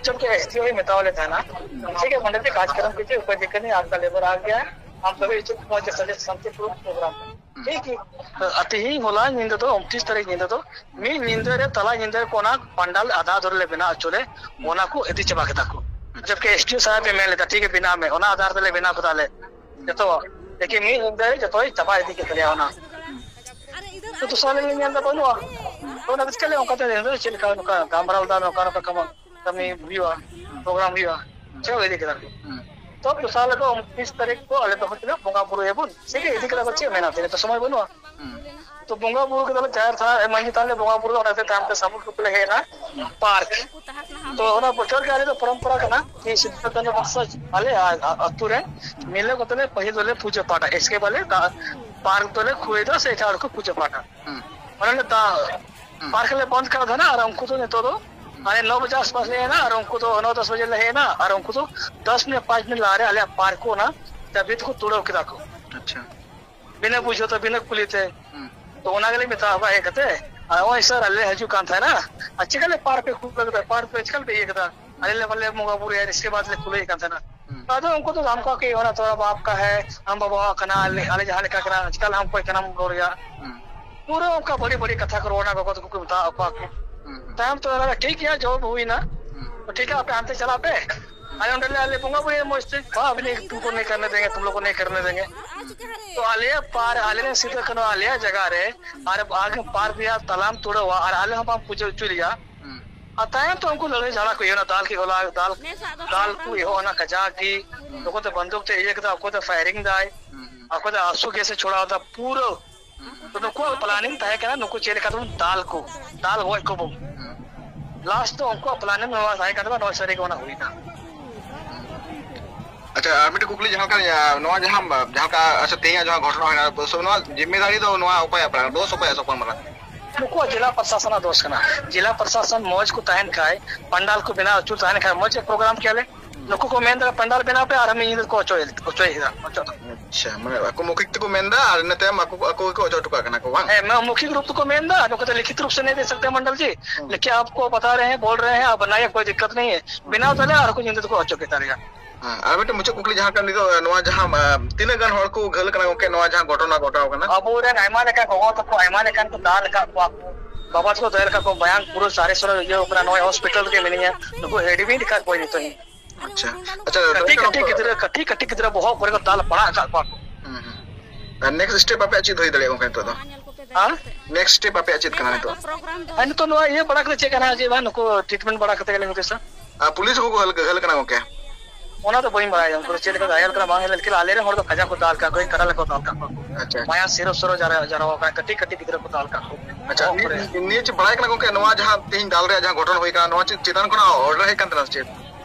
ᱡᱚᱵᱠᱤ ᱮᱥ ᱰᱤ ᱳ ᱢᱮᱛᱟᱣ ᱞᱮ ᱛᱟᱦᱮᱱᱟ, ᱴᱷᱤᱠ ᱜᱮᱭᱟ, ᱚᱸᱰᱮ ᱡᱮ ᱠᱟᱡᱽ ᱠᱟᱨᱚᱱ ᱠᱤᱪᱷᱩ ᱩᱯᱟᱹᱭ ᱫᱤᱠᱠᱟᱛ ᱱᱟᱦᱤ, ᱟᱯᱠᱟ ᱞᱮᱵᱚᱨ ᱟ ᱜᱮᱭᱟ, ᱦᱟᱢ ᱥᱟᱵᱷᱤ ᱤᱪᱪᱷᱩᱠ ᱦᱩᱸ᱾ ᱴᱷᱤᱠ ᱜᱮᱭᱟ᱾ ᱟᱨ ᱛᱮᱦᱤᱧ ᱦᱚᱞᱟ ᱧᱤᱫᱟᱹ ᱫᱚ, ᱩᱱᱛᱨᱤᱥ ᱛᱟᱹᱨᱤᱠᱷ ᱧᱤᱫᱟᱹ ᱫᱚ, ᱢᱤᱫ ᱧᱤᱫᱟᱹ ᱨᱮ, ᱛᱟᱞᱟ ᱧᱤᱫᱟᱹ ᱨᱮ ᱠᱚ ᱚᱱᱟ ᱯᱟᱱᱰᱟᱞ ᱟᱫᱷᱟ ᱟᱫᱷᱩᱨ ᱞᱮ ᱵᱮᱱᱟᱣ ᱦᱚᱪᱚ ᱞᱮ, ᱦᱩᱸ᱾ ᱚᱱᱟ ᱠᱚ ᱤᱫᱤ ᱪᱟᱵᱟ ᱠᱮᱫᱟ ᱠᱚ᱾ ᱟᱪᱪᱷᱟ᱾ ᱡᱚᱵᱠᱤ ᱮᱥ ᱰᱤ ᱳ ᱥᱟᱦᱮᱵ ᱮ ᱢᱮᱱ ᱞᱮᱫᱟ, ᱴᱷᱤᱠ ᱜᱮ, ᱵᱮᱱᱟᱣ ᱢᱮ, ᱚᱱᱟ ᱟᱫᱷᱟᱨ ᱛᱮᱞᱮ ᱵᱮᱱᱟᱣ ᱠᱮᱫᱟ ᱞᱮ᱾ ᱦᱩᱸ᱾ ᱡᱚᱛᱚ, ᱞᱮᱠᱤᱱ ᱢᱤᱫ ᱧᱤᱫᱟᱹ ᱨᱮ ᱡᱚᱛᱚᱭ ᱪᱟᱵᱟ ᱤᱫᱤ ᱠᱮᱫ ᱛᱟᱞᱮᱭᱟ ᱚᱱᱟ᱾ ᱦᱩᱸ᱾ ᱛᱚ ᱫᱚᱥᱟᱨ ᱦᱤᱞᱳᱜ ᱞᱮ ᱧᱮᱞ ᱮᱫᱟ ᱵᱟᱹᱱᱩᱜᱼᱟ᱾ ᱛᱚ ᱚᱱᱟ ᱫᱚ ᱪᱤᱠᱟᱹ ᱞᱮ ᱚᱱᱠᱟ ᱛᱮ ᱪᱮᱫ ᱞᱮᱠᱟ ᱱᱚᱝᱠᱟ ᱜᱟᱞᱢᱟᱨᱟᱣ ᱞᱮᱫᱟ, ᱱᱚᱝᱠᱟ ᱱᱚᱝᱠᱟ ᱠᱟᱹᱢᱤ, ᱠᱟᱹᱢᱤ ᱦᱩᱭᱩᱜᱼᱟ, ᱦᱩᱸ᱾ ᱯᱨᱳᱜᱨᱟᱢ ᱦᱩᱭᱩᱜᱼᱟ᱾ ᱦᱩᱸ᱾ ᱪᱮᱫ ᱠᱚ ᱤᱫᱤ ᱠᱮᱫᱟ? ᱦᱩᱸ᱾ ᱛᱚ ᱫᱚᱥᱟᱨ ᱦᱤᱞᱳᱜ ᱫᱚ ᱩᱱᱛᱨᱤᱥ ᱛᱟᱹᱨᱤᱠᱷ ᱠᱚ ᱟᱞᱮ ᱫᱚ ᱦᱚᱭᱛᱳ ᱵᱚᱸᱜᱟ ᱵᱩᱨᱩᱭᱟᱵᱚᱱ᱾ ᱥᱮ ᱪᱮᱫ ᱤᱫᱤ ᱠᱮᱫᱟ ᱠᱚ, ᱪᱮᱫ ᱢᱮᱱᱟᱜ ᱛᱮ ᱱᱤᱛᱚᱜ ᱥᱚᱢᱚᱭ ᱵᱟᱹᱱᱩᱜᱼᱟ᱾ ᱦᱩᱸ᱾ ᱛᱚ ᱵᱚᱸᱜᱟ ᱵᱩᱨᱩ ᱠᱮᱫᱟ ᱞᱮ ᱡᱟᱦᱮᱨ ᱛᱷᱟᱱ, ᱢᱟᱹᱡᱷᱤ ᱛᱷᱟᱱ ᱞᱮ ᱵᱚᱸᱜᱟ ᱵᱩᱨᱩ ᱠᱮᱫᱟ, ᱚᱱᱟ ᱛᱟᱭᱚᱢ ᱛᱮ ᱥᱟᱢᱩᱞ ᱴᱩᱠᱩ ᱞᱮ ᱦᱮᱡ ᱮᱱᱟ ᱯᱟᱨᱠ᱾ ᱛᱚ ᱚᱱᱟ ᱵᱚᱪᱷᱚᱨ ᱜᱮ ᱟᱞᱮ ᱫᱚ ᱯᱚᱨᱚᱢᱯᱚᱨᱟ ᱠᱟᱱᱟ ᱠᱤ ᱥᱤᱫᱩ ᱠᱟᱹᱱᱦᱩ ᱵᱚᱝᱥᱚᱡᱽ ᱟᱞᱮ ᱟ-, ᱟ-, ᱟᱹᱛᱩ ᱨᱮ ᱢᱤᱞᱟᱹᱣ ᱠᱟᱛᱮ ᱞᱮ ᱯᱟᱹᱦᱤᱞ ᱫᱚᱞᱮ ᱯᱩᱡᱟᱹ ᱯᱟᱴᱟ, ᱮᱥᱠᱮ ᱵᱟᱞᱮ ᱫᱟ-, ᱯᱟᱨᱠ ᱫᱚᱞᱮ ᱠᱷᱩᱞᱟᱹᱭ ᱫᱟ ᱥᱮ ᱮᱴᱟᱜ ᱦᱚᱲ ᱠᱚ ᱯᱩᱡᱟᱹ ᱯᱟᱴᱟ᱾ ᱦᱩᱸ᱾ ᱚᱱᱟ ᱞᱮ ᱫᱟ-, ᱦᱩᱸ᱾ ᱯᱟᱨᱠ ᱞᱮ ᱵᱚᱱᱫ ᱠᱟᱜ ᱛᱟᱦᱮᱱᱟ ᱟᱨ ᱩᱱᱠᱩ ᱫᱚ ᱱᱤᱛᱚᱜ ᱫᱚ ᱦᱩᱸ᱾ ᱟᱞᱮ ᱱᱚ ᱵᱟᱡᱮ ᱟᱥᱯᱟᱥ ᱞᱮ ᱦᱮᱡ ᱮᱱᱟ ᱟᱨ ᱩᱱᱠᱩ ᱫᱚ ᱱᱚ ᱫᱚᱥ ᱵᱟᱡᱮ ᱞᱮ ᱦᱮᱡ ᱮᱱᱟ ᱟᱨ ᱩᱱᱠᱩ ᱫᱚ ᱫᱚᱥ ᱢᱤᱱᱤᱴ ᱯᱟᱸᱪ ᱢᱤᱱᱤᱴ ᱞᱟᱦᱟᱨᱮ ᱟᱞᱮᱭᱟᱜ ᱯᱟᱨᱠ ᱠᱚ ᱚᱱᱟ ᱪᱟᱹᱵᱤ ᱛᱮᱠᱚ ᱛᱩᱲᱟᱹᱣ ᱠᱮᱫᱟ ᱠᱚ᱾ ᱟᱪᱪᱷᱟ᱾ ᱵᱤᱱᱟᱹ ᱵᱩᱡᱷᱟᱹᱣ ᱛᱮ, ᱵᱤᱱᱟᱹ ᱠᱩᱞᱤ ᱛᱮ᱾ ᱦᱩᱸ᱾ ᱛᱚ ᱚᱱᱟ ᱜᱮᱞᱮ ᱢᱮᱛᱟ ᱠᱚᱣᱟ ᱦᱮᱡ ᱠᱟᱛᱮ, ᱟᱨ ᱱᱚᱜᱼᱚᱭ ᱥᱟᱨ, ᱟᱞᱮ ᱞᱮ ᱦᱤᱡᱩᱜ ᱠᱟᱱ ᱛᱟᱦᱮᱱᱟ, ᱟᱨ ᱪᱤᱠᱟᱹ ᱞᱮ ᱯᱟᱨᱠ ᱯᱮ ᱠᱷᱩᱞᱟᱹᱣ ᱠᱮᱫᱟ, ᱯᱟᱨᱠ ᱯᱮ ᱪᱤᱠᱟᱹ ᱞᱮ ᱤᱭᱟᱹ ᱠᱮᱫᱟ? ᱟᱞᱮ ᱞᱮ ᱵᱟᱞᱮ ᱵᱚᱸᱜᱟ ᱵᱩᱨᱩᱭᱟ, ᱤᱥᱠᱮ ᱵᱟᱫ ᱞᱮ ᱠᱷᱩᱞᱟᱹᱭᱮᱫ ᱠᱟᱱ ᱛᱟᱦᱮᱱᱟ᱾ ᱦᱩᱸ᱾ ᱟᱫᱚ ᱩᱱᱠᱩ ᱫᱚ ᱫᱷᱟᱢᱠᱟ ᱠᱮ, ᱚᱱᱟ ᱛᱚ ᱟᱢ ᱵᱟᱯ ᱠᱟ ᱦᱮ, ᱟᱢ ᱵᱟᱵᱟᱣᱟᱜ ᱠᱟᱱᱟ, ᱟᱞᱮ, ᱟᱞᱮ ᱡᱟᱦᱟᱸ ᱞᱮᱠᱟ ᱠᱟᱱᱟ, ᱪᱤᱠᱟᱹ ᱞᱮ ᱟᱢ ᱚᱠᱚᱭ ᱠᱟᱱᱟᱢ ᱨᱚᱲ ᱨᱮᱭᱟᱜ? ᱦᱩᱸ᱾ ᱯᱩᱨᱟᱹ ᱚᱱᱠᱟ ᱵᱟᱹᱲᱤᱡ ᱵᱟᱹᱲᱤᱡ ᱠᱟᱛᱷᱟ ᱠᱚ ᱨᱚᱲ, ᱚᱱᱟ ᱜᱚᱜᱚ ᱛᱟᱠᱚ ᱠᱚ ᱢᱮᱛᱟ ᱠᱚᱣᱟ ᱠᱚ᱾ ᱦᱩᱸ, ᱦᱩᱸ᱾ ᱛᱟᱭᱚᱢ ᱛᱮ ᱚᱱᱟ ᱴᱷᱤᱠ ᱜᱮᱭᱟ, ᱡᱚᱵ ᱦᱩᱭᱱᱟ᱾ ᱦᱩᱸ᱾ ᱴᱷᱤᱠ ᱜᱮᱭᱟ, ᱟᱯᱮ ᱦᱟᱱᱛᱮ ᱪᱟᱞᱟᱜ ᱯᱮ᱾ ᱟᱞᱮ ᱚᱸᱰᱮ ᱞᱮ, ᱟᱞᱮ ᱵᱚᱸᱜᱟ ᱵᱩᱨᱩᱭᱟ ᱢᱚᱡᱽ ᱛᱮ᱾ ᱵᱟ, ᱟᱹᱵᱤᱱ ᱛᱩᱢᱠᱚ ᱱᱤᱭᱮ ᱠᱟᱨᱱᱮ ᱫᱮᱸᱜᱮ, ᱛᱩᱢ ᱞᱳᱜ ᱠᱚ ᱱᱤᱭᱮ ᱠᱟᱨᱱᱮ ᱫᱮᱸᱜᱮ᱾ ᱛᱚ ᱟᱞᱮᱭᱟᱜ ᱯᱟᱨ, ᱟᱞᱮ ᱨᱮᱱ ᱥᱤᱫᱩ ᱠᱟᱹᱱᱦᱩ ᱟᱞᱮᱭᱟᱜ ᱡᱟᱭᱜᱟ ᱨᱮ, ᱟᱨ ᱟᱜᱮ ᱯᱟᱨᱠ ᱨᱮᱭᱟᱜ ᱛᱟᱞᱟᱢ ᱛᱩᱲᱟᱹᱣᱟ, ᱟᱨ ᱟᱞᱮ ᱦᱚᱸ ᱵᱟᱢ ᱯᱩᱡᱟᱹ ᱦᱚᱪᱚ ᱞᱮᱭᱟ᱾ ᱦᱩᱸ᱾ ᱟᱨ ᱛᱟᱭᱚᱢ ᱛᱮ ᱩᱱᱠᱩ ᱞᱟᱹᱲᱦᱟᱹᱭ ᱡᱷᱟᱲᱟ ᱠᱚ ᱤᱭᱟᱹ ᱚᱱᱟ ᱫᱟᱞ ᱠᱮᱫ ᱠᱚ, ᱫᱟᱞ, ᱫᱟᱞ ᱠᱚ ᱮᱦᱚᱵ ᱮᱱᱟ ᱠᱟᱡᱟᱠ ᱜᱮ᱾ ᱦᱩᱸ᱾ ᱚᱠᱚᱭ ᱫᱚ ᱵᱚᱱᱫᱩᱠ ᱛᱮ ᱤᱭᱟᱹ ᱠᱮᱫᱟ, ᱚᱠᱚᱭ ᱫᱚ ᱯᱷᱟᱭᱨᱤᱝ ᱫᱟᱭ, ᱦᱩᱸ, ᱦᱩᱸ᱾ ᱚᱠᱚᱭ ᱫᱚ ᱟᱥᱩ ᱜᱮᱥ ᱮ ᱪᱷᱚᱲᱟᱣ ᱫᱟ, ᱯᱩᱨᱟᱹ᱾ ᱦᱩᱸ, ᱦᱩᱸ᱾ ᱛᱚ ᱱᱩᱠᱩᱣᱟᱜ ᱯᱞᱟᱱᱤᱝ ᱛᱟᱦᱮᱸ ᱠᱟᱱᱟ, ᱱᱩᱠᱩ ᱪᱮᱫ ᱞᱮᱠᱟ ᱛᱮᱵᱚᱱ ᱫᱟᱞ ᱠᱚ, ᱫᱟᱞ ᱜᱚᱡ ᱠᱚᱵᱚᱱ᱾ ᱦᱩᱸ᱾ ᱞᱟᱥᱴ ᱫᱚ ᱩᱱᱠᱩᱣᱟᱜ ᱯᱞᱟᱱᱤᱝ ᱱᱚᱣᱟ ᱛᱟᱦᱮᱸ ᱠᱟᱱ ᱛᱟᱠᱚᱣᱟ, ᱱᱚᱣᱟ ᱥᱟᱹᱨᱤ ᱜᱮ ᱚᱱᱟ ᱦᱩᱭᱱᱟ᱾ ᱟᱪᱪᱷᱟ, ᱟᱨ ᱢᱤᱫᱴᱮᱱ ᱠᱩᱠᱞᱤ, ᱡᱟᱦᱟᱸ ᱞᱮᱠᱟ, ᱱᱚᱣᱟ ᱡᱟᱦᱟᱸ, ᱡᱟᱦᱟᱸ ᱞᱮᱠᱟ, ᱟᱪᱪᱷᱟ, ᱛᱮᱦᱮᱧᱟᱜ ᱡᱟᱦᱟᱸ ᱜᱷᱚᱴᱚᱱᱟ ᱦᱩᱭᱱᱟ, ᱱᱚᱣᱟ ᱡᱤᱢᱢᱮᱫᱟᱨᱤ ᱫᱚ ᱱᱚᱣᱟ ᱚᱠᱚᱭᱟᱜ ᱯᱟᱲᱟᱜ ᱠᱟᱱᱟ? ᱫᱳᱥ ᱚᱠᱚᱭᱟᱜ ᱥᱚᱠᱚᱞ ᱢᱟᱨᱟᱝ? ᱱᱩᱠᱩᱣᱟᱜ ᱡᱮᱞᱟ ᱯᱨᱚᱥᱟᱥᱚᱱᱟᱜ ᱫᱳᱥ ᱠᱟᱱᱟ᱾ ᱡᱮᱞᱟ ᱯᱨᱚᱥᱟᱥᱚᱱ ᱢᱚᱡᱽ ᱠᱚ ᱛᱟᱦᱮᱱ ᱠᱷᱟᱡ, ᱯᱟᱱᱰᱟᱞ ᱠᱚ ᱵᱮᱱᱟᱣ ᱦᱚᱪᱚ ᱛᱟᱦᱮᱱ ᱠᱷᱟᱡ, ᱢᱚᱡᱽ ᱯᱨᱳᱜᱨᱟᱢ ᱠᱮᱭᱟᱞᱮ᱾ ᱱᱩᱠᱩ ᱠᱚ ᱢᱮᱱ ᱫᱟ ᱯᱟᱱᱰᱟᱞ ᱵᱮᱱᱟᱣ ᱯᱮ, ᱟᱨ ᱢᱤᱫ ᱧᱤᱫᱟᱹ ᱠᱚ ᱚᱪᱚᱭ, ᱚᱪᱚᱭᱮᱫᱟ, ᱚᱪᱚ ᱫᱟ᱾ ᱟᱪᱪᱷᱟ, ᱢᱟᱱᱮ ᱟᱠᱚ ᱢᱚᱣᱠᱷᱤᱠ ᱛᱮᱠᱚ ᱢᱮᱱ ᱫᱟ ᱟᱨ ᱤᱱᱟᱹ ᱛᱟᱭᱚᱢ ᱟᱠᱚ, ᱟᱠᱚ ᱜᱮᱠᱚ ᱚᱪᱚ ᱦᱚᱴᱚ ᱠᱟᱜ ᱠᱟᱱᱟ ᱠᱚ, ᱵᱟᱝ? ᱦᱮᱸ, ᱢᱟ-, ᱢᱚᱣᱠᱷᱤᱠ ᱨᱩᱯ ᱛᱮᱠᱚ ᱢᱮᱱ ᱫᱟ, ᱱᱚᱝᱠᱟ ᱛᱮ ᱞᱤᱠᱷᱤᱛ ᱨᱩᱯ ᱥᱮ ᱱᱤᱭᱟᱹ ᱫᱮ ᱥᱟᱠᱛᱮ ᱢᱚᱱᱰᱚᱞ ᱡᱤ, ᱦᱩᱸ᱾ ᱞᱮᱠᱤᱱ ᱟᱯᱠᱳ ᱵᱟᱛᱟ ᱨᱮ ᱦᱮᱸ, ᱵᱳᱞ ᱨᱮ ᱦᱮᱸ, ᱟᱯ ᱵᱟᱱᱟᱭᱮ, ᱠᱳᱭ ᱫᱤᱠᱠᱟᱛ ᱱᱟᱦᱤ ᱦᱮᱸ᱾ ᱵᱮᱱᱟᱣ ᱛᱟᱞᱮ ᱟᱨ ᱠᱚ ᱧᱤᱫᱟᱹ ᱫᱚᱠᱚ ᱚᱪᱚ ᱠᱮᱫ ᱛᱟᱞᱮᱭᱟ᱾ ᱦᱮᱸ, ᱟᱨ ᱢᱤᱫᱴᱮᱱ ᱢᱩᱪᱟᱹᱫ ᱠᱩᱠᱞᱤ, ᱡᱟᱦᱟᱸ ᱠᱟᱱ ᱱᱤᱛᱚᱜ, ᱱᱚᱣᱟ ᱡᱟᱦᱟᱸ, ᱟᱸ, ᱛᱤᱱᱟᱹᱜ ᱜᱟᱱ ᱦᱚᱲ ᱠᱚ ᱜᱷᱟᱹᱞ ᱠᱟᱱᱟ ᱜᱚᱝᱠᱮ, ᱱᱚᱣᱟ ᱡᱟᱦᱟᱸ ᱜᱷᱚᱴᱚᱱᱟ ᱜᱷᱚᱴᱟᱣ ᱠᱟᱱᱟ? ᱟᱵᱚᱨᱮᱱ ᱟᱭᱢᱟ ᱞᱮᱠᱟᱱ ᱜᱚᱜᱚ ᱛᱟᱠᱚ, ᱟᱭᱢᱟ ᱞᱮᱠᱟᱱ ᱠᱚ ᱫᱟᱞ ᱟᱠᱟᱫ ᱠᱚᱣᱟ ᱠᱚ, ᱵᱟᱵᱟ ᱛᱟᱠᱚ ᱫᱟᱹᱲ ᱟᱠᱟᱫ ᱠᱚ, ᱢᱟᱭᱟᱝ ᱯᱩᱨᱟᱹ ᱥᱟᱨᱮ ᱥᱚᱨᱮ ᱤᱭᱟᱹ ᱠᱟᱱᱟ, ᱱᱚᱜᱼᱚᱭ ᱦᱚᱥᱯᱤᱴᱟᱞ ᱨᱮᱜᱮ ᱢᱤᱱᱟᱹᱧᱟ, ᱱᱩᱠᱩ ᱮᱰᱢᱤᱴ ᱟᱠᱟᱫ ᱠᱚᱣᱟ ᱱᱤᱛᱚᱜ ᱤᱧ᱾ ᱟᱪᱪᱷᱟ, ᱟᱪᱪᱷᱟ, ᱠᱟᱹᱴᱤᱡ ᱠᱟᱹᱴᱤᱡ ᱜᱤᱫᱽᱨᱟᱹ, ᱠᱟᱹᱴᱤᱡ ᱠᱟᱹᱴᱤᱡ ᱜᱤᱫᱽᱨᱟᱹ ᱵᱚᱦᱚᱜ ᱠᱚᱨᱮ ᱠᱚ ᱫᱟᱞ ᱯᱟᱲᱟᱜ ᱟᱠᱟᱫ ᱠᱚᱣᱟ ᱠᱚ᱾ ᱦᱩᱸ, ᱦᱩᱸ᱾ ᱟᱨ ᱱᱮᱠᱥᱴ ᱥᱴᱮᱯ ᱟᱯᱮᱭᱟᱜ ᱪᱮᱫ ᱦᱩᱭ ᱫᱟᱲᱮᱭᱟᱜᱼᱟ ᱜᱚᱝᱠᱮ ᱱᱤᱛᱚᱜ ᱫᱚ? ᱦᱮᱸ? ᱱᱮᱠᱥᱴ ᱥᱴᱮᱯ ᱟᱯᱮᱭᱟᱜ ᱪᱮᱫ ᱠᱟᱱᱟ ᱱᱤᱛᱚᱜ? ᱟᱨ ᱱᱤᱛᱚᱜ ᱱᱚᱣᱟ ᱤᱭᱟᱹ ᱵᱟᱲᱟ ᱠᱟᱛᱮ ᱪᱮᱫ ᱠᱟᱱᱟ ᱡᱮ ᱵᱟᱝ ᱱᱩᱠᱩ ᱴᱨᱤᱴᱢᱮᱱᱴ ᱵᱟᱲᱟ ᱠᱟᱛᱮ ᱜᱮᱞᱮ ᱦᱩᱫᱤᱥᱟ᱾ ᱟᱨ ᱯᱩᱞᱤᱥ ᱦᱚᱸᱠᱚ ᱜᱷᱟᱹᱞ, ᱜᱷᱟᱹᱞ ᱠᱟᱱᱟ ᱜᱚᱝᱠᱮ? ᱚᱱᱟ ᱫᱚ ᱵᱟᱹᱧ ᱵᱟᱲᱟᱭᱟ, ᱩᱱᱠᱩ ᱫᱚ ᱪᱮᱫ ᱞᱮᱠᱟ ᱜᱷᱟᱭᱮᱞ ᱠᱟᱱᱟ ᱵᱟᱝ ᱦᱮᱡ ᱞᱮᱱ, ᱞᱮᱠᱤᱱ ᱟᱞᱮ ᱨᱮᱱ ᱦᱚᱲ ᱫᱚ ᱠᱟᱡᱟᱠ ᱠᱚ ᱫᱟᱞ ᱠᱟᱜ ᱠᱚᱣᱟ, ᱠᱟᱰᱟ ᱞᱮᱠᱟ ᱠᱚ ᱫᱟᱞ ᱠᱟᱜ ᱠᱚᱣᱟ᱾ ᱟᱪᱪᱷᱟ, ᱟᱪᱪᱷᱟ᱾ ᱢᱟᱭᱟᱝ ᱥᱤᱨᱚ ᱥᱚᱨᱚ ᱡᱟᱨᱟ-, ᱡᱟᱨᱣᱟ ᱠᱟᱱᱟ, ᱠᱟᱹᱴᱤᱡ ᱠᱟᱹᱴᱤᱡ ᱜᱤᱫᱽᱨᱟᱹ ᱠᱚ ᱫᱟᱞ ᱠᱟᱜ ᱠᱚᱣᱟ᱾ ᱟᱪᱪᱷᱟ, ᱵᱚᱦᱚᱜ ᱠᱚᱨᱮ᱾ ᱱᱤᱭᱟᱹ, ᱱᱤᱭᱟᱹ ᱪᱮᱫ ᱵᱟᱲᱟᱭ ᱠᱟᱱᱟ ᱜᱚᱝᱠᱮ, ᱱᱚᱣᱟ ᱡᱟᱦᱟᱸ ᱛᱮᱦᱮᱧ ᱫᱟᱞ ᱨᱮᱭᱟᱜ ᱡᱟᱦᱟᱸ ᱜᱷᱚᱴᱚᱱ ᱦᱩᱭ ᱠᱟᱱᱟ, ᱱᱚᱣᱟ ᱪᱮᱫ ᱪᱮᱛᱟᱱ ᱠᱷᱚᱱᱟᱜ ᱚᱨᱰᱟᱨ ᱦᱮᱡ ᱠᱟᱱ ᱛᱟᱦᱮᱱᱟ ᱥᱮ ᱪᱮᱫ?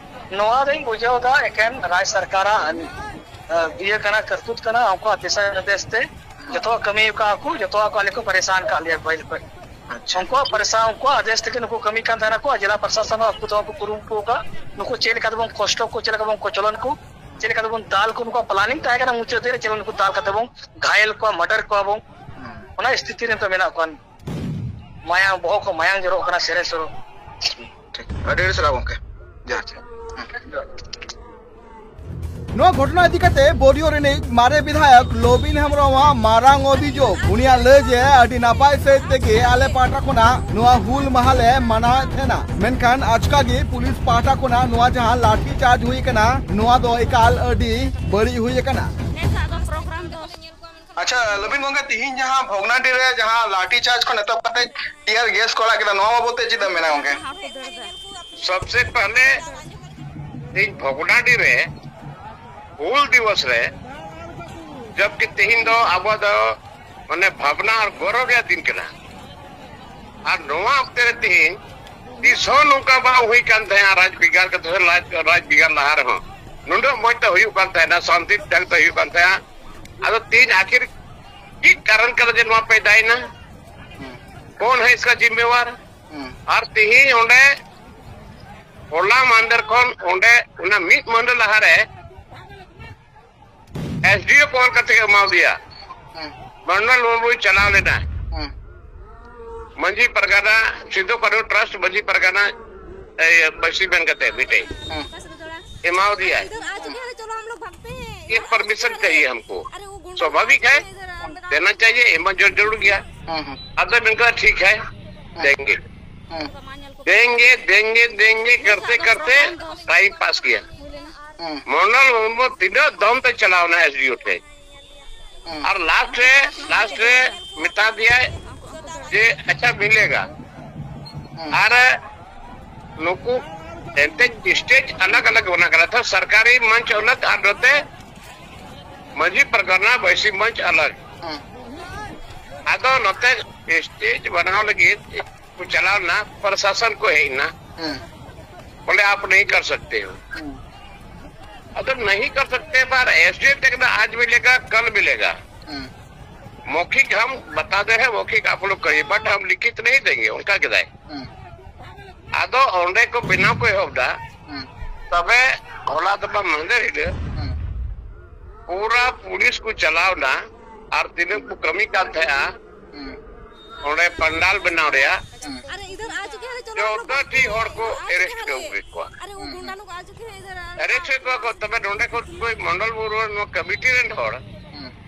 ᱱᱚᱣᱟ ᱫᱚᱧ ᱵᱩᱡᱷᱟᱹᱣ ᱫᱟ ᱮᱠᱮᱱ ᱨᱟᱡᱽ ᱥᱚᱨᱠᱟᱨᱟᱜ, ᱟ, ᱤᱭᱟᱹ ᱠᱟᱱᱟ, ᱠᱟᱨᱛᱩᱛ ᱠᱟᱱᱟ, ᱩᱱᱠᱩᱣᱟᱜ ᱫᱤᱥᱟ ᱱᱤᱨᱫᱮᱥ ᱛᱮ ᱡᱚᱛᱚᱣᱟᱜ ᱠᱟᱹᱢᱤ ᱟᱠᱟᱫᱼᱟ ᱠᱚ, ᱡᱚᱛᱚᱣᱟᱜ ᱠᱚ ᱟᱞᱮ ᱠᱚ ᱯᱟᱨᱮᱥᱟᱱ ᱟᱠᱟᱫ ᱞᱮᱭᱟ ᱯᱟᱹᱦᱤᱞ ᱠᱷᱚᱱ᱾ ᱟᱪᱪᱷᱟ᱾ ᱩᱱᱠᱩᱣᱟᱜ ᱯᱟᱨᱮᱥᱟᱱ, ᱩᱱᱠᱩᱣᱟᱜ ᱟᱫᱮᱥ ᱛᱮᱜᱮ ᱱᱩᱠᱩ ᱠᱟᱹᱢᱤ ᱠᱟᱱ ᱛᱟᱦᱮᱱᱟ ᱠᱚ, ᱟᱨ ᱡᱮᱞᱟ ᱯᱨᱚᱥᱟᱥᱚᱱ ᱦᱚᱸ ᱟᱠᱚ ᱛᱮᱦᱚᱸ ᱠᱚ ᱠᱩᱨᱩᱢᱩᱴᱩ ᱟᱠᱟᱫ, ᱱᱩᱠᱩ ᱪᱮᱫ ᱞᱮᱠᱟ ᱛᱮᱵᱚᱱ ᱠᱚᱥᱴᱚ ᱠᱚ, ᱪᱮᱫ ᱞᱮᱠᱟ ᱵᱚᱱ ᱠᱚᱪᱞᱚᱱ ᱠᱚ, ᱪᱮᱫ ᱞᱮᱠᱟ ᱛᱮᱵᱚᱱ ᱫᱟᱞ ᱠᱚ, ᱱᱩᱠᱩᱣᱟᱜ ᱯᱞᱟᱱᱤᱝ ᱛᱟᱦᱮᱸ ᱠᱟᱱᱟ ᱢᱩᱪᱟᱹᱫ ᱫᱤᱱ ᱨᱮ ᱪᱮᱫ ᱱᱩᱠᱩ ᱫᱟᱞ ᱠᱟᱛᱮ ᱵᱚᱱ ᱜᱷᱟᱭᱮᱞ ᱠᱚᱣᱟ, ᱢᱟᱨᱰᱟᱨ ᱠᱚᱣᱟ ᱵᱚᱱ᱾ ᱦᱩᱸ᱾ ᱚᱱᱟ ᱥᱛᱷᱤᱛᱤ ᱨᱮ ᱱᱤᱛᱚᱜ ᱢᱮᱱᱟᱜ ᱠᱚᱣᱟ᱾ ᱢᱟᱭᱟᱝ, ᱵᱚᱦᱚᱜ ᱠᱚ ᱢᱟᱭᱟᱝ ᱡᱚᱨᱚᱜ ᱠᱟᱱᱟ ᱥᱮᱨᱮ ᱥᱮᱨᱚ᱾ ᱴᱷᱤᱠ᱾ ᱟᱹᱰᱤ ᱟᱹᱰᱤ ᱥᱟᱨᱦᱟᱣ ᱜᱚᱝᱠᱮ᱾ ᱡᱚᱦᱟᱨ, ᱡᱚᱦᱟᱨ᱾ ᱦᱮᱸ᱾ ᱱᱚᱣᱟ ᱜᱷᱚᱴᱚᱱᱟ ᱤᱫᱤ ᱠᱟᱛᱮ ᱵᱳᱰᱤᱭᱳ ᱨᱤᱱᱤᱡ ᱢᱟᱨᱮ ᱵᱤᱫᱷᱟᱭᱚᱠ ᱞᱚᱵᱤᱱ ᱦᱮᱢᱵᱨᱚᱢᱟᱜ ᱢᱟᱨᱟᱝ ᱚᱵᱷᱤᱡᱳᱜᱽ, ᱩᱱᱤᱭᱟᱜ ᱞᱟᱹᱭ ᱡᱮ ᱟᱹᱰᱤ ᱱᱟᱯᱟᱭ ᱥᱟᱹᱦᱤᱡ ᱛᱮᱜᱮ ᱟᱞᱮ ᱯᱟᱦᱴᱟ ᱠᱷᱚᱱᱟᱜ ᱱᱚᱣᱟ ᱦᱩᱞ ᱢᱟᱦᱟ ᱞᱮ ᱢᱟᱱᱟᱣᱮᱫ ᱛᱟᱦᱮᱱᱟ, ᱢᱮᱱᱠᱷᱟᱱ ᱟᱪᱠᱟ ᱜᱮ ᱯᱩᱞᱤᱥ ᱯᱟᱦᱴᱟ ᱠᱷᱚᱱᱟᱜ ᱱᱚᱣᱟ ᱡᱟᱦᱟᱸ ᱞᱟᱴᱷᱤ ᱪᱟᱨᱡᱽ ᱦᱩᱭ ᱟᱠᱟᱱᱟ, ᱱᱚᱣᱟ ᱫᱚ ᱮᱠᱟᱞ ᱟᱹᱰᱤ ᱵᱟᱹᱲᱤᱡ ᱦᱩᱭ ᱟᱠᱟᱱᱟ᱾ ᱟᱪᱪᱷᱟ, ᱞᱚᱵᱤᱱ ᱜᱚᱝᱠᱮ, ᱛᱤᱦᱤᱧ ᱡᱟᱦᱟᱸ ᱵᱷᱚᱜᱽᱱᱟᱰᱤ ᱨᱮ ᱡᱟᱦᱟᱸ ᱞᱟᱴᱷᱤ ᱪᱟᱨᱡᱽ ᱠᱷᱚᱱ ᱮᱛᱚᱦᱚᱵ ᱠᱟᱛᱮ ᱴᱤᱭᱟᱨ ᱜᱮᱥ ᱠᱚ ᱟᱲᱟᱜ ᱠᱮᱫᱟ, ᱱᱚᱣᱟ ᱵᱟᱵᱚᱛ ᱛᱮ ᱪᱮᱫ ᱮᱢ ᱢᱮᱱᱟ ᱜᱚᱝᱠᱮ? ᱥᱚᱵᱥᱮ ᱯᱟᱦᱞᱮ ᱛᱤᱦᱤᱧ ᱵᱷᱚᱜᱽᱱᱟᱰᱤ ᱨᱮ ᱦᱩᱞ ᱫᱤᱵᱚᱥ ᱨᱮ ᱡᱚᱵᱠᱤ ᱛᱤᱦᱤᱧ ᱫᱚ ᱟᱵᱚ ᱫᱚ ᱢᱟᱱᱮ ᱵᱷᱟᱵᱽᱱᱟ ᱟᱨ ᱜᱚᱨᱚᱵᱽ ᱨᱮᱭᱟᱜ ᱫᱤᱱ ᱠᱟᱱᱟ᱾ ᱟᱨ ᱱᱚᱣᱟ ᱚᱠᱛᱮ ᱨᱮ ᱛᱤᱦᱤᱧ ᱛᱤᱥ ᱦᱚᱸ ᱱᱚᱝᱠᱟ ᱵᱟᱝ ᱦᱩᱭ ᱠᱟᱱ ᱛᱟᱦᱮᱸᱜᱼᱟ, ᱨᱟᱡᱽ ᱵᱷᱮᱜᱟᱨ ᱠᱟᱛᱮ ᱥᱮ ᱨᱟᱡᱽ, ᱨᱟᱡᱽ ᱵᱷᱮᱜᱟᱨ ᱞᱟᱦᱟ ᱨᱮᱦᱚᱸ ᱱᱩᱱᱟᱹᱜ ᱢᱚᱡᱽ ᱛᱮ ᱦᱩᱭᱩᱜ ᱠᱟᱱ ᱛᱟᱦᱮᱱᱟ, ᱥᱟᱱᱛᱤ ᱰᱷᱟᱝ ᱛᱮ ᱦᱩᱭᱩᱜ ᱠᱟᱱ ᱛᱟᱦᱮᱸᱜᱼᱟ᱾ ᱟᱫᱚ ᱛᱤᱦᱤᱧ ᱟᱹᱠᱷᱤᱨ ᱪᱮᱫ ᱠᱟᱨᱚᱱ ᱠᱟᱱᱟ ᱡᱮ ᱱᱚᱣᱟ ᱯᱮᱫᱟᱭᱮᱱᱟ? ᱦᱩᱸ᱾ कौन है इसका जिम्मेवार? ᱟᱨ ᱛᱤᱦᱤᱧ ᱚᱸᱰᱮ ᱦᱚᱞᱟ ᱢᱟᱦᱫᱮᱨ ᱠᱷᱚᱱ ᱚᱸᱰᱮ ᱚᱱᱟ ᱢᱤᱫ ᱢᱟᱹᱦᱱᱟᱹ ᱞᱟᱦᱟᱨᱮ ᱮᱥᱰᱤᱳ ᱠᱚᱞ ᱠᱟᱛᱮ ᱮᱢᱟᱣᱟᱫᱮᱭᱟ᱾ ᱢᱚᱱᱰᱚᱞ ᱢᱩᱨᱢᱩᱭ ᱪᱟᱞᱟᱣ ᱞᱮᱱᱟ ᱢᱟᱹᱡᱷᱤ ᱯᱟᱨᱜᱟᱱᱟ, ᱥᱤᱫᱩ ᱠᱟᱹᱱᱦᱩ ᱴᱨᱟᱥᱴ ᱢᱟᱹᱡᱷᱤ ᱯᱟᱨᱜᱟᱱᱟ ᱵᱟᱹᱭᱥᱤ ᱢᱮᱱ ᱠᱟᱛᱮ ᱢᱤᱫᱴᱮᱡ ᱮᱢᱟᱣᱟᱫᱮᱭᱟ᱾ ये परमिशन चाहिए हमको। स्वाभाविक है, देना चाहिए, ᱮᱢᱟ ᱡᱚ- ᱡᱟᱹᱨᱩᱲ ᱜᱮᱭᱟ᱾ ᱟᱫᱚ ᱢᱮᱱᱠᱟ ᱴᱷᱤᱠ ᱦᱮ, ᱫᱮᱝᱜᱮ ᱫᱮᱝᱜᱮ ᱫᱮᱝᱜᱮ ᱫᱮᱝᱜᱮ ᱠᱟᱨᱛᱮ ᱠᱟᱨᱛᱮ ᱴᱟᱭᱤᱢ ᱯᱟᱥ ᱜᱮᱭᱟ᱾ ᱢᱚᱱᱰᱚᱞ ᱢᱩᱨᱢᱩ ᱛᱤᱱᱟᱹᱜ ᱫᱚᱢ ᱛᱮ ᱪᱟᱞᱟᱣ ᱮᱱᱟ ᱮᱥᱰᱤᱳ ᱴᱷᱮᱡ, ᱟᱨ ᱞᱟᱥᱴ ᱨᱮ ᱞᱟᱥᱴ ᱨᱮ ᱢᱮᱛᱟ ᱫᱮᱭᱟᱭ ᱡᱮ ᱟᱪᱪᱷᱟ ᱢᱤᱞᱮᱜᱟ᱾ ᱟᱨ ᱱᱩᱠᱩ ᱮᱱᱛᱮ ᱥᱴᱮᱡᱽ ᱟᱞᱟᱜ ᱟᱞᱟᱜ ᱵᱮᱱᱟᱣ ᱠᱟᱱᱟ ᱛᱚ, ᱥᱚᱨᱠᱟᱨᱤ ᱢᱚᱧᱪ ᱟᱞᱟᱜ ᱟᱨ ᱱᱚᱛᱮ ᱢᱟᱹᱡᱷᱤ ᱯᱟᱨᱜᱟᱱᱟ ᱵᱟᱹᱭᱥᱤ ᱢᱚᱧᱪ ᱟᱞᱟᱜ᱾ ᱟᱫᱚ ᱱᱚᱛᱮ ᱥᱴᱮᱡᱽ ᱵᱮᱱᱟᱣ ᱞᱟᱹᱜᱤᱫ ᱠᱚ ᱪᱟᱞᱟᱣ ᱞᱮᱱᱟ, ᱯᱨᱚᱥᱟᱥᱚᱱ ᱠᱚ ᱦᱮᱡ ᱮᱱᱟ, ᱵᱚᱞᱮ ᱟᱯ ᱱᱟᱦᱤ ᱠᱟᱨ ᱥᱟᱠᱛᱮ ᱦᱳ᱾ ᱟᱫᱚ ᱱᱟᱦᱤ ᱠᱟᱨ ᱥᱟᱠᱛᱮ, ᱵᱟᱨ ᱮᱥᱰᱤᱳ ᱛᱮ ᱠᱟᱱᱟ, ᱟᱡ ᱢᱤᱞᱮᱜᱟ, ᱠᱟᱞ ᱢᱤᱞᱮᱜᱟ, ᱢᱚᱠᱷᱤᱠ ᱦᱟᱢ ᱵᱟᱛᱟ ᱫᱮ ᱦᱮ, ᱢᱚᱠᱷᱤᱠ ᱟᱯ ᱞᱳᱜ ᱠᱟᱨᱤᱭᱮ, ᱵᱟᱴ ᱦᱟᱢ ᱞᱤᱠᱷᱤᱛ ᱱᱟᱦᱤ ᱫᱮᱝᱜᱮ, ᱚᱱᱠᱟ ᱠᱮᱫᱟᱭ᱾ ᱟᱫᱚ ᱚᱸᱰᱮ ᱠᱚ ᱵᱮᱱᱟᱣ ᱠᱚ ᱮᱦᱚᱵ ᱮᱫᱟ᱾ ᱛᱚᱵᱮ ᱦᱚᱞᱟ ᱫᱚ ᱵᱟᱝ, ᱢᱟᱦᱫᱮᱨ ᱦᱤᱞᱳᱜ ᱯᱩᱨᱟ ᱯᱩᱞᱤᱥ ᱠᱚ ᱪᱟᱞᱟᱣ ᱮᱱᱟ ᱟᱨ ᱛᱤᱱᱟᱹᱜ ᱠᱚ ᱠᱟᱹᱢᱤ ᱠᱟᱱ ᱛᱟᱦᱮᱸᱜᱼᱟ, ᱚᱸᱰᱮ ᱯᱟᱱᱰᱟᱞ ᱵᱮᱱᱟᱣ ᱨᱮᱭᱟᱜ ᱪᱳᱫᱫᱳ ᱴᱤ ᱦᱚᱲ ᱠᱚ ᱮᱨᱮᱥᱴ ᱠᱚ ᱟᱹᱜᱩ ᱠᱮᱫ ᱠᱚᱣᱟ᱾ ᱮᱨᱮᱥᱴ ᱠᱮᱫ ᱠᱚᱣᱟ ᱠᱚ, ᱛᱚᱵᱮ ᱱᱚᱸᱰᱮ ᱠᱷᱚᱱ ᱠᱚ ᱢᱚᱱᱰᱚᱞ ᱢᱩᱨᱢᱩ ᱱᱚᱣᱟ ᱠᱚᱢᱤᱴᱤ ᱨᱮᱱ ᱦᱚᱲ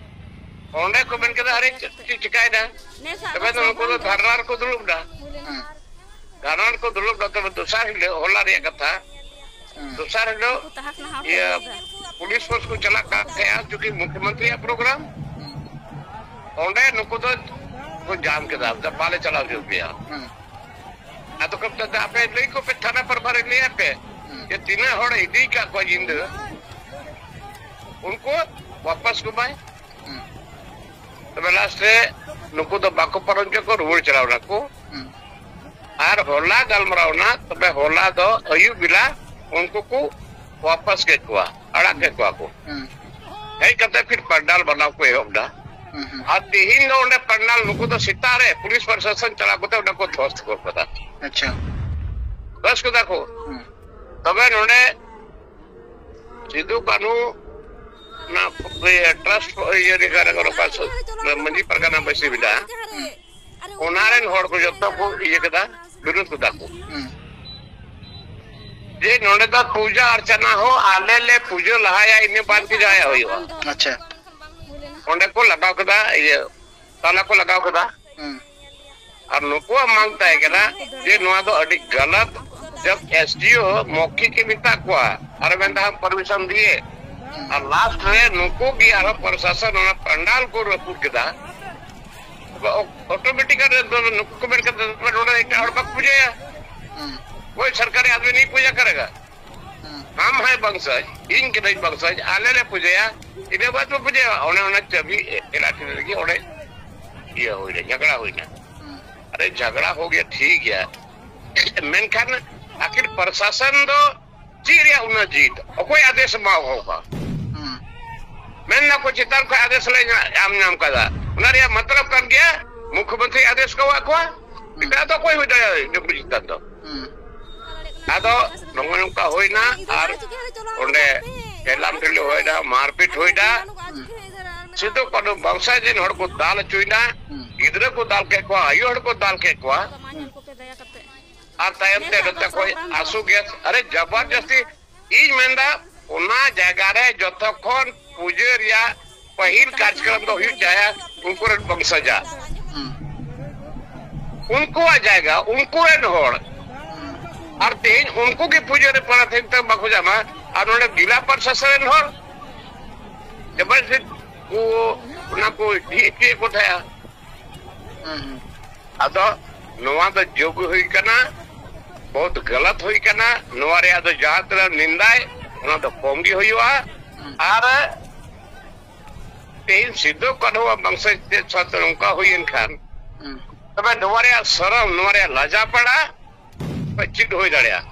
ᱚᱸᱰᱮ ᱠᱚ ᱢᱮᱱ ᱠᱮᱫᱟ, "ᱟᱨᱮ ᱪᱮᱫ ᱪᱤᱠᱟᱭᱮᱫᱟ?" ᱛᱚᱵᱮ ᱫᱚ ᱩᱱᱠᱩ ᱫᱚ ᱫᱷᱟᱨᱱᱟ ᱨᱮᱠᱚ ᱫᱩᱲᱩᱵ ᱮᱱᱟ᱾ ᱫᱷᱟᱨᱱᱟ ᱨᱮᱠᱚ ᱫᱩᱲᱩᱵ ᱮᱱᱟ, ᱛᱚᱵᱮ ᱫᱚᱥᱟᱨ ᱦᱤᱞᱳᱜ, ᱦᱚᱞᱟ ᱨᱮᱭᱟᱜ ᱠᱟᱛᱷᱟ, ᱫᱚᱥᱟᱨ ᱦᱤᱞᱳᱜ ᱤᱭᱟᱹ ᱯᱩᱞᱤᱥ ᱯᱷᱳᱨᱥ ᱠᱚ ᱪᱟᱞᱟᱜ ᱠᱟᱱ ᱛᱟᱦᱮᱸᱜᱼᱟ, ᱪᱩᱸᱠᱤ ᱢᱩᱠᱷᱭᱚᱢᱚᱱᱛᱨᱤᱭᱟᱜ ᱯᱨᱳᱜᱨᱟᱢ, ᱚᱸᱰᱮ ᱱᱩᱠᱩ ᱫᱚ ᱠᱚ ᱡᱟᱢ ᱠᱮᱫᱟ, ᱵᱟᱞᱮ ᱪᱟᱞᱟᱣ ᱦᱚᱪᱚ ᱯᱮᱭᱟ᱾ ᱟᱫᱚ ᱠᱚ ᱢᱮᱛᱟᱫᱟ, "ᱟᱯᱮ ᱞᱟᱹᱭ ᱠᱚᱯᱮ, ᱛᱷᱟᱱᱟ ᱯᱟᱨᱵᱷᱟᱨᱮ ᱞᱟᱹᱭ ᱟᱯᱮ ᱡᱮ ᱛᱤᱱᱟᱹᱜ ᱦᱚᱲ ᱤᱫᱤ ᱠᱟᱜ ᱠᱚᱣᱟ ᱧᱤᱫᱟᱹ, ᱩᱱᱠᱩ ᱣᱟᱯᱟᱥ ᱠᱚᱢᱟᱭ᱾" ᱛᱚᱵᱮ ᱞᱟᱥᱴ ᱨᱮ ᱱᱩᱠᱩ ᱫᱚ ᱵᱟᱠᱚ ᱯᱟᱨᱚᱢ ᱦᱚᱪᱚ ᱠᱚ, ᱨᱩᱣᱟᱹᱲ ᱪᱟᱞᱟᱣ ᱱᱟᱠᱚ᱾ ᱟᱨ ᱦᱚᱞᱟ ᱜᱟᱞᱢᱟᱨᱟᱣ ᱮᱱᱟ, ᱛᱚᱵᱮ ᱦᱚᱞᱟ ᱫᱚ ᱟᱹᱭᱩᱵ ᱵᱮᱞᱟ ᱩᱱᱠᱩ ᱠᱚ ᱣᱟᱯᱟᱥ ᱠᱮᱫ ᱠᱚᱣᱟ, ᱟᱲᱟᱜ ᱠᱮᱫ ᱠᱚᱣᱟ ᱠᱚ᱾ ᱦᱮᱡ ᱠᱟᱛᱮ ᱯᱷᱤᱨ ᱯᱟᱱᱰᱟᱞ ᱵᱮᱱᱟᱣ ᱠᱚ ᱮᱦᱚᱵ ᱮᱫᱟ᱾ ᱦᱩᱸ, ᱦᱩᱸ᱾ ᱟᱨ ᱛᱮᱦᱤᱧ ᱫᱚ ᱚᱸᱰᱮ ᱯᱟᱱᱰᱟᱞ ᱱᱩᱠᱩ ᱫᱚ ᱥᱮᱛᱟᱜ ᱨᱮ ᱯᱩᱞᱤᱥ ᱯᱨᱚᱥᱟᱥᱚᱱ ᱪᱟᱞᱟᱣ ᱠᱟᱛᱮ ᱚᱸᱰᱮ ᱠᱚ ᱫᱷᱚᱥ ᱜᱚᱫ ᱠᱟᱫᱟ᱾ ᱟᱪᱪᱷᱟ᱾ ᱫᱷᱚᱥ ᱠᱮᱫᱟ ᱠᱚ᱾ ᱦᱩᱸ᱾ ᱛᱚᱵᱮ ᱱᱚᱰᱮ ᱥᱤᱫᱩ ᱠᱟᱹᱱᱦᱩ ᱚᱱᱟ ᱤᱭᱟᱹ ᱴᱨᱟᱥᱴ ᱤᱭᱟᱹ ᱨᱮ ᱜᱟᱨ-, ᱜᱟᱨ-, ᱜᱟᱨ-, ᱢᱟᱹᱡᱷᱤ ᱯᱟᱨᱜᱟᱱᱟ ᱵᱟᱹᱭᱥᱤ ᱢᱮᱱᱟᱜᱼᱟ᱾ ᱚᱱᱟ ᱨᱮᱱ ᱦᱚᱲ ᱠᱚ ᱡᱚᱛᱚ ᱠᱚ ᱤᱭᱟᱹ ᱠᱮᱫᱟ, ᱵᱤᱨᱳᱫ ᱠᱮᱫᱟ ᱠᱚ᱾ ᱦᱩᱸ᱾ ᱡᱮ ᱱᱚᱰᱮ ᱫᱚ ᱯᱩᱡᱟᱹ ᱟᱨᱪᱟᱱᱟ ᱦᱚᱸ ᱟᱞᱮ ᱞᱮ ᱯᱩᱡᱟᱹ ᱞᱟᱦᱟᱭᱟ, ᱤᱱᱟᱹ ᱵᱟᱫ ᱜᱮ ᱡᱟᱦᱟᱸᱭᱟᱜ ᱦᱩᱭᱩᱜᱼᱟ᱾ ᱟᱪᱪᱷᱟ᱾ ᱚᱸᱰᱮ ᱠᱚ ᱞᱟᱜᱟᱣ ᱠᱮᱫᱟ, ᱤᱭᱟᱹ, ᱛᱟᱞᱟ ᱠᱚ ᱞᱟᱜᱟᱣ ᱠᱮᱫᱟ᱾ ᱦᱩᱸ᱾ ᱟᱨ ᱱᱩᱠᱩᱣᱟᱜ ᱢᱟᱝ ᱛᱟᱦᱮᱸ ᱠᱟᱱᱟ ᱡᱮ ᱱᱚᱣᱟ ᱫᱚ ᱟᱹᱰᱤ ᱜᱟᱞᱟᱛ, ᱡᱚᱵ ᱮᱥ ᱰᱤ ᱳ ᱢᱚᱠᱷᱤᱠ ᱮ ᱢᱮᱛᱟ ᱠᱚᱣᱟ ᱟᱨ ᱢᱮᱱᱫᱟ, "ᱦᱟᱢ ᱯᱟᱨᱢᱤᱥᱚᱱ ᱫᱤᱭᱮ", ᱟᱨ ᱞᱟᱥᱴ ᱨᱮ ᱱᱩᱠᱩ ᱜᱮ ᱟᱨᱦᱚᱸ ᱯᱨᱚᱥᱟᱥᱚᱱ ᱚᱱᱟ ᱯᱟᱱᱰᱟᱞ ᱠᱚ ᱨᱟᱹᱯᱩᱫ ᱠᱮᱫᱟ᱾ ᱚᱴᱳᱢᱮᱴᱤᱠ ᱱᱩᱠᱩ ᱠᱚ ᱢᱮᱱ ᱠᱮᱫᱟ, "ᱱᱚᱰᱮ ᱮᱴᱟᱜ ᱦᱚᱲ ᱵᱟᱠᱚ ᱯᱩᱡᱟᱹᱭᱟ, ᱦᱩᱸ᱾ ᱠᱳᱭ ᱥᱚᱨᱠᱟᱨᱤ ᱟᱫᱢᱤ ᱱᱤᱭ ᱯᱩᱡᱟ ᱠᱟᱨᱮᱜᱟ, ᱦᱩᱸ᱾ ᱦᱟᱢ ᱦᱟᱭ ᱵᱚᱝᱥᱚᱡᱽ, ᱤᱧ ᱠᱟᱹᱱᱟᱹᱧ ᱵᱚᱝᱥᱚᱡᱽ, ᱟᱞᱮ ᱞᱮ ᱯᱩᱡᱟᱹᱭᱟ, ᱤᱱᱟᱹ ᱵᱟᱫ ᱵᱚ ᱯᱩᱡᱟᱹᱭᱟ", ᱚᱱᱮ ᱚᱱᱟ ᱪᱟᱹᱵᱤ ᱮ-, ᱮᱞᱟ ᱴᱷᱮᱱ ᱨᱮᱜᱮ ᱚᱸᱰᱮ ᱤᱭᱟᱹ ᱦᱩᱭᱱᱟ, ᱡᱷᱟᱜᱽᱲᱟ ᱦᱩᱭᱱᱟ᱾ ᱦᱩᱸ᱾ ᱟᱨᱮ ᱡᱷᱟᱜᱽᱲᱟ ᱦᱳ ᱜᱮᱭᱟ, ᱴᱷᱤᱠ ᱜᱮᱭᱟ, ᱢᱮᱱᱠᱷᱟᱱ ᱟᱹᱠᱷᱤᱨ ᱯᱨᱚᱥᱟᱥᱚᱱ ᱫᱚ ᱪᱮᱫ ᱨᱮᱭᱟᱜ ᱩᱱᱟᱹᱜ ᱡᱤᱫ? ᱚᱠᱚᱭ ᱟᱫᱮᱥ ᱮᱢᱟ ᱠᱚ ᱠᱟᱱᱟ? ᱦᱩᱸ᱾ ᱢᱮᱱ ᱫᱟᱠᱚ ᱪᱮᱛᱟᱱ ᱠᱷᱚᱱ ᱟᱫᱮᱥ ᱞᱮ ᱧᱟ-, ᱧᱟᱢ ᱧᱟᱢ ᱠᱟᱫᱟ᱾ ᱚᱱᱟ ᱨᱮᱭᱟᱜ ᱢᱚᱛᱞᱚᱵ ᱠᱟᱱ ᱜᱮᱭᱟ ᱢᱩᱠᱷᱭᱚᱢᱚᱱᱛᱨᱤ ᱟᱫᱮᱥ ᱠᱟᱣᱟᱫ ᱠᱚᱣᱟ᱾ ᱦᱩᱸ᱾ ᱮᱴᱟᱜ ᱫᱚ ᱚᱠᱚᱭ ᱦᱩᱭ ᱫᱟᱲᱮᱭᱟᱜᱼᱟ ᱤᱱᱟᱹ ᱪᱮᱛᱟᱱ ᱫᱚ? ᱦᱩᱸ᱾ ᱟᱫᱚ ᱱᱚᱜᱼᱚ ᱱᱚᱝᱠᱟ ᱦᱩᱭᱱᱟ ᱟᱨ ᱚᱸᱰᱮ ᱴᱷᱮᱞᱟᱢ ᱴᱷᱤᱞᱤ ᱦᱩᱭᱱᱟ, ᱢᱟᱨᱯᱤᱴ ᱦᱩᱭᱱᱟ᱾ ᱦᱩᱸ᱾ ᱥᱤᱫᱩ ᱠᱟᱹᱱᱦᱩ ᱵᱚᱝᱥᱟᱡᱽ ᱨᱮᱱ ᱦᱚᱲ ᱠᱚ ᱫᱟᱞ ᱦᱚᱪᱚᱭᱮᱱᱟ, ᱦᱩᱸ᱾ ᱜᱤᱫᱽᱨᱟᱹ ᱠᱚ ᱫᱟᱞ ᱠᱮᱫ ᱠᱚᱣᱟ, ᱟᱭᱳ ᱦᱚᱲ ᱠᱚ ᱫᱟᱞ ᱠᱮᱫ ᱠᱚᱣᱟ᱾ ᱦᱩᱸ᱾ ᱟᱨ ᱛᱟᱭᱚᱢ ᱛᱮ ᱱᱚᱛᱮ ᱠᱷᱚᱡ ᱟᱥᱩ ᱜᱮᱥ, ᱟᱨᱮ ᱡᱟᱵᱟᱨ ᱡᱟᱹᱥᱛᱤ, ᱤᱧ ᱢᱮᱱᱫᱟ ᱚᱱᱟ ᱡᱟᱭᱜᱟ ᱨᱮ ᱡᱚᱛᱚ ᱠᱷᱚᱱ ᱯᱩᱡᱟᱹ ᱨᱮᱭᱟᱜ ᱯᱟᱹᱦᱤᱞ ᱠᱟᱨᱡᱚᱠᱨᱚᱢ ᱫᱚ ᱦᱩᱭᱩᱜ ᱡᱟᱦᱟᱸ ᱩᱱᱠᱩ ᱨᱮᱱ ᱵᱚᱝᱥᱚᱡᱟ᱾ ᱦᱩᱸ᱾ ᱩᱱᱠᱩᱣᱟᱜ ᱡᱟᱭᱜᱟ, ᱩᱱᱠᱩ ᱨᱮᱱ ᱦᱚᱲ᱾ ᱦᱩᱸ᱾ ᱟᱨ ᱛᱮᱦᱮᱧ ᱩᱱᱠᱩ ᱜᱮ ᱯᱩᱡᱟᱹ ᱨᱮ ᱯᱟᱲᱟ ᱛᱮᱦᱮᱧ ᱛᱮ ᱵᱟᱠᱚ ᱧᱟᱢᱟ᱾ ᱟᱨ ᱱᱚᱰᱮ ᱡᱮᱞᱟ ᱯᱨᱚᱥᱟᱥᱚᱱ ᱨᱮᱱ ᱦᱚᱲ ᱡᱟᱵᱟᱨ ᱡᱟᱹᱥᱛᱤ ᱠᱚ ᱚᱱᱟ ᱠᱚ ᱰᱷᱤᱜ ᱦᱚᱪᱚᱭᱮᱫ ᱠᱚ ᱛᱟᱦᱮᱸᱜᱼᱟ᱾ ᱦᱩᱸ, ᱦᱩᱸ᱾ ᱟᱫᱚ ᱱᱚᱣᱟ ᱫᱚ ᱡᱳᱜ ᱦᱩᱭ ᱠᱟᱱᱟ, ᱵᱚᱦᱩᱛ ᱜᱟᱞᱟᱛ ᱦᱩᱭ ᱠᱟᱱᱟ᱾ ᱱᱚᱣᱟ ᱨᱮᱭᱟᱜ ᱫᱚ ᱡᱟᱦᱟᱸ ᱛᱤᱱᱟᱹᱜ ᱱᱤᱱᱫᱟᱭ, ᱚᱱᱟ ᱫᱚ ᱠᱚᱢ ᱜᱮ ᱦᱩᱭᱩᱜᱼᱟ᱾ ᱦᱩᱸ᱾ ᱟᱨ ᱛᱮᱦᱮᱧ ᱥᱤᱫᱩ ᱠᱟᱹᱱᱦᱩᱣᱟᱜ ᱵᱚᱝᱥᱚᱡᱽ ᱛᱮ ᱥᱟᱶᱛᱮ ᱱᱚᱝᱠᱟ ᱦᱩᱭᱮᱱ ᱠᱷᱟᱱ, ᱦᱩᱸ᱾ ᱛᱚᱵᱮ ᱱᱚᱣᱟ ᱨᱮᱭᱟᱜ ᱥᱚᱨᱚᱢ, ᱱᱚᱣᱟ ᱨᱮᱭᱟᱜ ᱞᱟᱡᱟ ᱯᱟᱲᱟ ᱪᱮᱫ ᱦᱩᱭ ᱫᱟᱲᱮᱭᱟᱜᱼᱟ?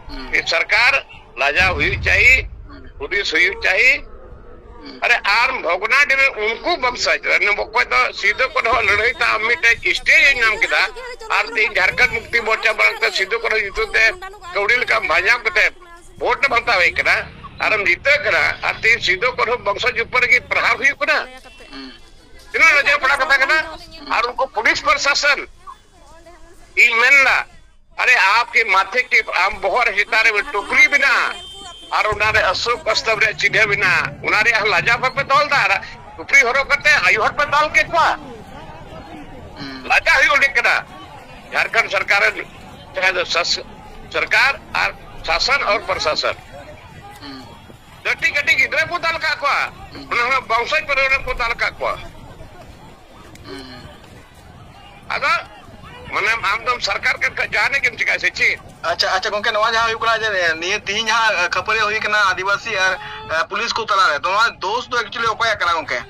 ᱦᱩᱸ᱾ ᱥᱚᱨᱠᱟᱨ ᱞᱟᱡᱟᱣ ᱦᱩᱭᱩᱜ ᱪᱟᱹᱦᱤ, ᱦᱩᱸ᱾ ᱦᱩᱫᱤᱥ ᱦᱩᱭᱩᱜ ᱪᱟᱹᱦᱤ᱾ ᱟᱨᱮ, ᱟᱨ ᱵᱷᱚᱜᱽᱱᱟᱰᱤ ᱨᱮ ᱩᱱᱠᱩ ᱵᱚᱝᱥᱚᱡᱽ ᱨᱮᱱ ᱚᱠᱚᱭ ᱫᱚ ᱥᱤᱫᱩ ᱠᱟᱹᱱᱦᱩ ᱞᱟᱹᱲᱦᱟᱹᱭ ᱛᱟᱭᱚᱢ ᱢᱤᱫᱴᱮᱡ stage ᱮ ᱧᱟᱢ ᱠᱮᱫᱟ, ᱟᱨ ᱛᱮᱦᱮᱧ ᱡᱷᱟᱲᱠᱷᱚᱸᱰ ᱢᱩᱠᱛᱤ ᱢᱳᱨᱪᱟ ᱵᱟᱝ ᱛᱮ ᱥᱤᱫᱩ ᱠᱟᱹᱱᱦᱩ ᱧᱩᱛᱩᱢ ᱛᱮ ᱠᱟᱹᱣᱰᱤ ᱞᱮᱠᱟ ᱵᱷᱟᱧᱡᱟᱣ ᱠᱟᱛᱮ ᱵᱷᱳᱴ ᱮᱢ ᱦᱟᱛᱟᱣ ᱦᱮᱡ ᱠᱟᱱᱟ, ᱟᱨᱮᱢ ᱡᱤᱛᱟᱹᱜ ᱠᱟᱱᱟ, ᱟᱨ ᱛᱮᱦᱮᱧ ᱥᱤᱫᱩ ᱠᱟᱹᱱᱦᱩ ᱵᱚᱝᱥᱚᱡᱽ ᱩᱯᱚᱨ ᱨᱮᱜᱮ ᱯᱨᱚᱦᱟᱨ ᱦᱩᱭᱩᱜ ᱠᱟᱱᱟ᱾ ᱛᱤᱱᱟᱹᱜ ᱞᱟᱡᱟᱣ ᱯᱟᱲᱟ ᱠᱟᱛᱷᱟ ᱠᱟᱱᱟ᱾ ᱟᱨ ᱩᱱᱠᱩ ᱯᱩᱞᱤᱥ ᱯᱨᱚᱥᱟᱥᱚᱱ, ᱤᱧ ᱢᱮᱱᱫᱟ, ᱟᱨᱮ, ᱟᱯᱠᱮ ᱢᱟᱛᱷᱮ ᱠᱮ, ᱟᱢ ᱵᱚᱦᱚᱜ ᱨᱮ ᱪᱮᱛᱟᱱ ᱨᱮ ᱴᱩᱯᱨᱤ ᱢᱮᱱᱟᱜᱼᱟ, ᱟᱨ ᱚᱱᱟ ᱨᱮ ᱚᱥᱳᱠ ᱥᱛᱚᱢᱵᱷ ᱨᱮᱭᱟᱜ ᱪᱤᱱᱦᱟᱹ ᱢᱮᱱᱟᱜᱼᱟ, ᱚᱱᱟ ᱨᱮᱭᱟᱜ ᱞᱟᱡᱟᱣ ᱵᱟᱯᱮ ᱫᱚᱦᱚ ᱞᱮᱫᱟ᱾ ᱟᱨ ᱴᱩᱯᱨᱤ ᱦᱚᱨᱚᱜ ᱠᱟᱛᱮ ᱟᱭᱳ ᱦᱚᱲ ᱯᱮ ᱫᱟᱞ ᱠᱮᱫ ᱠᱚᱣᱟ᱾ ᱞᱟᱡᱟᱣ ᱦᱩᱭᱩᱜ ᱞᱮᱠ ᱠᱟᱱᱟ᱾ ᱡᱷᱟᱲᱠᱷᱚᱸᱰ ᱥᱚᱨᱠᱟᱨ ᱨᱮᱱ, ᱡᱟᱦᱟᱸ ᱫᱚ ᱥᱟᱥ-, ᱥᱚᱨᱠᱟᱨ ᱟᱨ ᱥᱟᱥᱚᱱ ᱟᱨ ᱯᱨᱚᱥᱟᱥᱚᱱ᱾ ᱠᱟᱹᱴᱤᱡ ᱠᱟᱹᱴᱤᱡ ᱜᱤᱫᱽᱨᱟᱹ ᱠᱚ ᱫᱟᱞ ᱠᱟᱜ ᱠᱚᱣᱟ, ᱚᱱᱟ ᱦᱚᱸ ᱵᱚᱝᱥᱚᱡᱽ ᱯᱚᱨᱤᱵᱟᱨ ᱠᱚ ᱫᱟᱞ ᱠᱟᱜ ᱠᱚᱣᱟ᱾ ᱟᱫᱚ ᱢᱟᱱᱮ ᱟᱢ ᱫᱚᱢ ᱥᱚᱨᱠᱟᱨ ᱠᱟᱱ ᱠᱷᱟᱡ ᱡᱟᱦᱟᱱᱟᱜ ᱜᱮᱢ ᱪᱤᱠᱟᱭᱟ ᱥᱮ ᱪᱮᱫ? ᱟᱪᱪᱷᱟ, ᱟᱪᱪᱷᱟ ᱜᱚᱝᱠᱮ, ᱱᱚᱣᱟ ᱡᱟᱦᱟᱸ ᱦᱩᱭᱩᱜ ᱠᱟᱱᱟ ᱡᱮ ᱱᱤᱭᱟᱹ ᱛᱤᱦᱤᱧ ᱡᱟᱦᱟᱸ ᱠᱷᱟᱹᱯᱟᱹᱨᱤ ᱦᱩᱭ ᱠᱟᱱᱟ ᱟᱹᱫᱤᱵᱟᱹᱥᱤ ᱟᱨ, ᱮ, ᱯᱩᱞᱤᱥ ᱠᱚ ᱛᱟᱞᱟᱨᱮ, ᱛᱚ ᱱᱚᱣᱟ ᱫᱳᱥ ᱫᱚ actually ᱚᱠᱚᱭᱟᱜ ᱠᱟᱱᱟ ᱜᱚᱝᱠᱮ?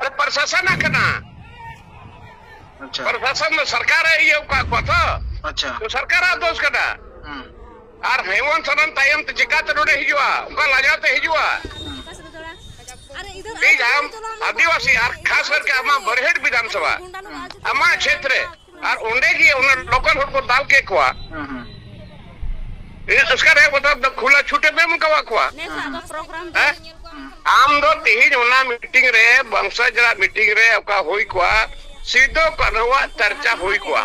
ᱟᱨᱮ, ᱯᱨᱚᱥᱟᱥᱚᱱᱟᱜ ᱠᱟᱱᱟ᱾ ᱟᱪᱪᱷᱟ᱾ ᱯᱨᱚᱥᱟᱥᱚᱱ ᱫᱚ ᱥᱚᱨᱠᱟᱨᱮ ᱤᱭᱟᱹ ᱟᱠᱟᱫ ᱠᱚᱣᱟ ᱛᱚ᱾ ᱟᱪᱪᱷᱟ᱾ ᱛᱚ ᱥᱚᱨᱠᱟᱨᱟᱜ ᱫᱳᱥ ᱠᱟᱱᱟ᱾ ᱦᱩᱸ᱾ ᱟᱨ ᱦᱮᱢᱚᱱᱛ ᱥᱚᱨᱮᱱ ᱛᱟᱭᱚᱢ ᱛᱮ ᱪᱤᱠᱟᱛᱮ ᱱᱚᱰᱮ ᱦᱤᱡᱩᱜᱼᱟ? ᱚᱱᱠᱟ ᱞᱟᱡᱟᱣ ᱛᱮ ᱦᱤᱡᱩᱜᱼᱟ? ᱴᱷᱤᱠ, ᱟᱢ ᱟᱹᱫᱤᱵᱟᱹᱥᱤ ᱟᱨ ᱠᱷᱟᱥ ᱠᱟᱨ ᱟᱢᱟᱜ ᱵᱟᱨᱦᱮᱴ ᱵᱤᱫᱷᱟᱱ ᱥᱚᱵᱷᱟ, ᱟᱢᱟᱜ ᱪᱷᱮᱛᱨᱮ, ᱟᱨ ᱚᱸᱰᱮ ᱜᱮ ᱚᱱᱟ ᱞᱳᱠᱟᱞ ᱦᱚᱲ ᱠᱚ ᱫᱟᱞ ᱠᱮᱫ ᱠᱚᱣᱟ᱾ ᱦᱩᱸ, ᱦᱩᱸ᱾ ᱤᱥᱠᱟᱨ ᱦᱮ ᱵᱚᱛᱟᱣ ᱫᱚ ᱠᱷᱩᱞᱟ ᱪᱷᱩᱴᱮ ᱢᱮᱢ ᱠᱟᱣᱟ ᱠᱚᱣᱟ᱾ ᱦᱮᱸ? ᱟᱢ ᱫᱚ ᱛᱮᱦᱮᱧ ᱚᱱᱟ ᱢᱤᱴᱤᱝ ᱨᱮ, ᱵᱚᱝᱥᱚᱡᱽ ᱨᱮᱱᱟᱜ ᱢᱤᱴᱤᱝ ᱨᱮ ᱚᱠᱟ ᱦᱩᱭ ᱠᱚᱜᱼᱟ, ᱥᱤᱫᱩ ᱠᱟᱹᱱᱦᱩᱣᱟᱜ ᱪᱟᱨᱪᱟ ᱦᱩᱭ ᱠᱚᱜᱼᱟ᱾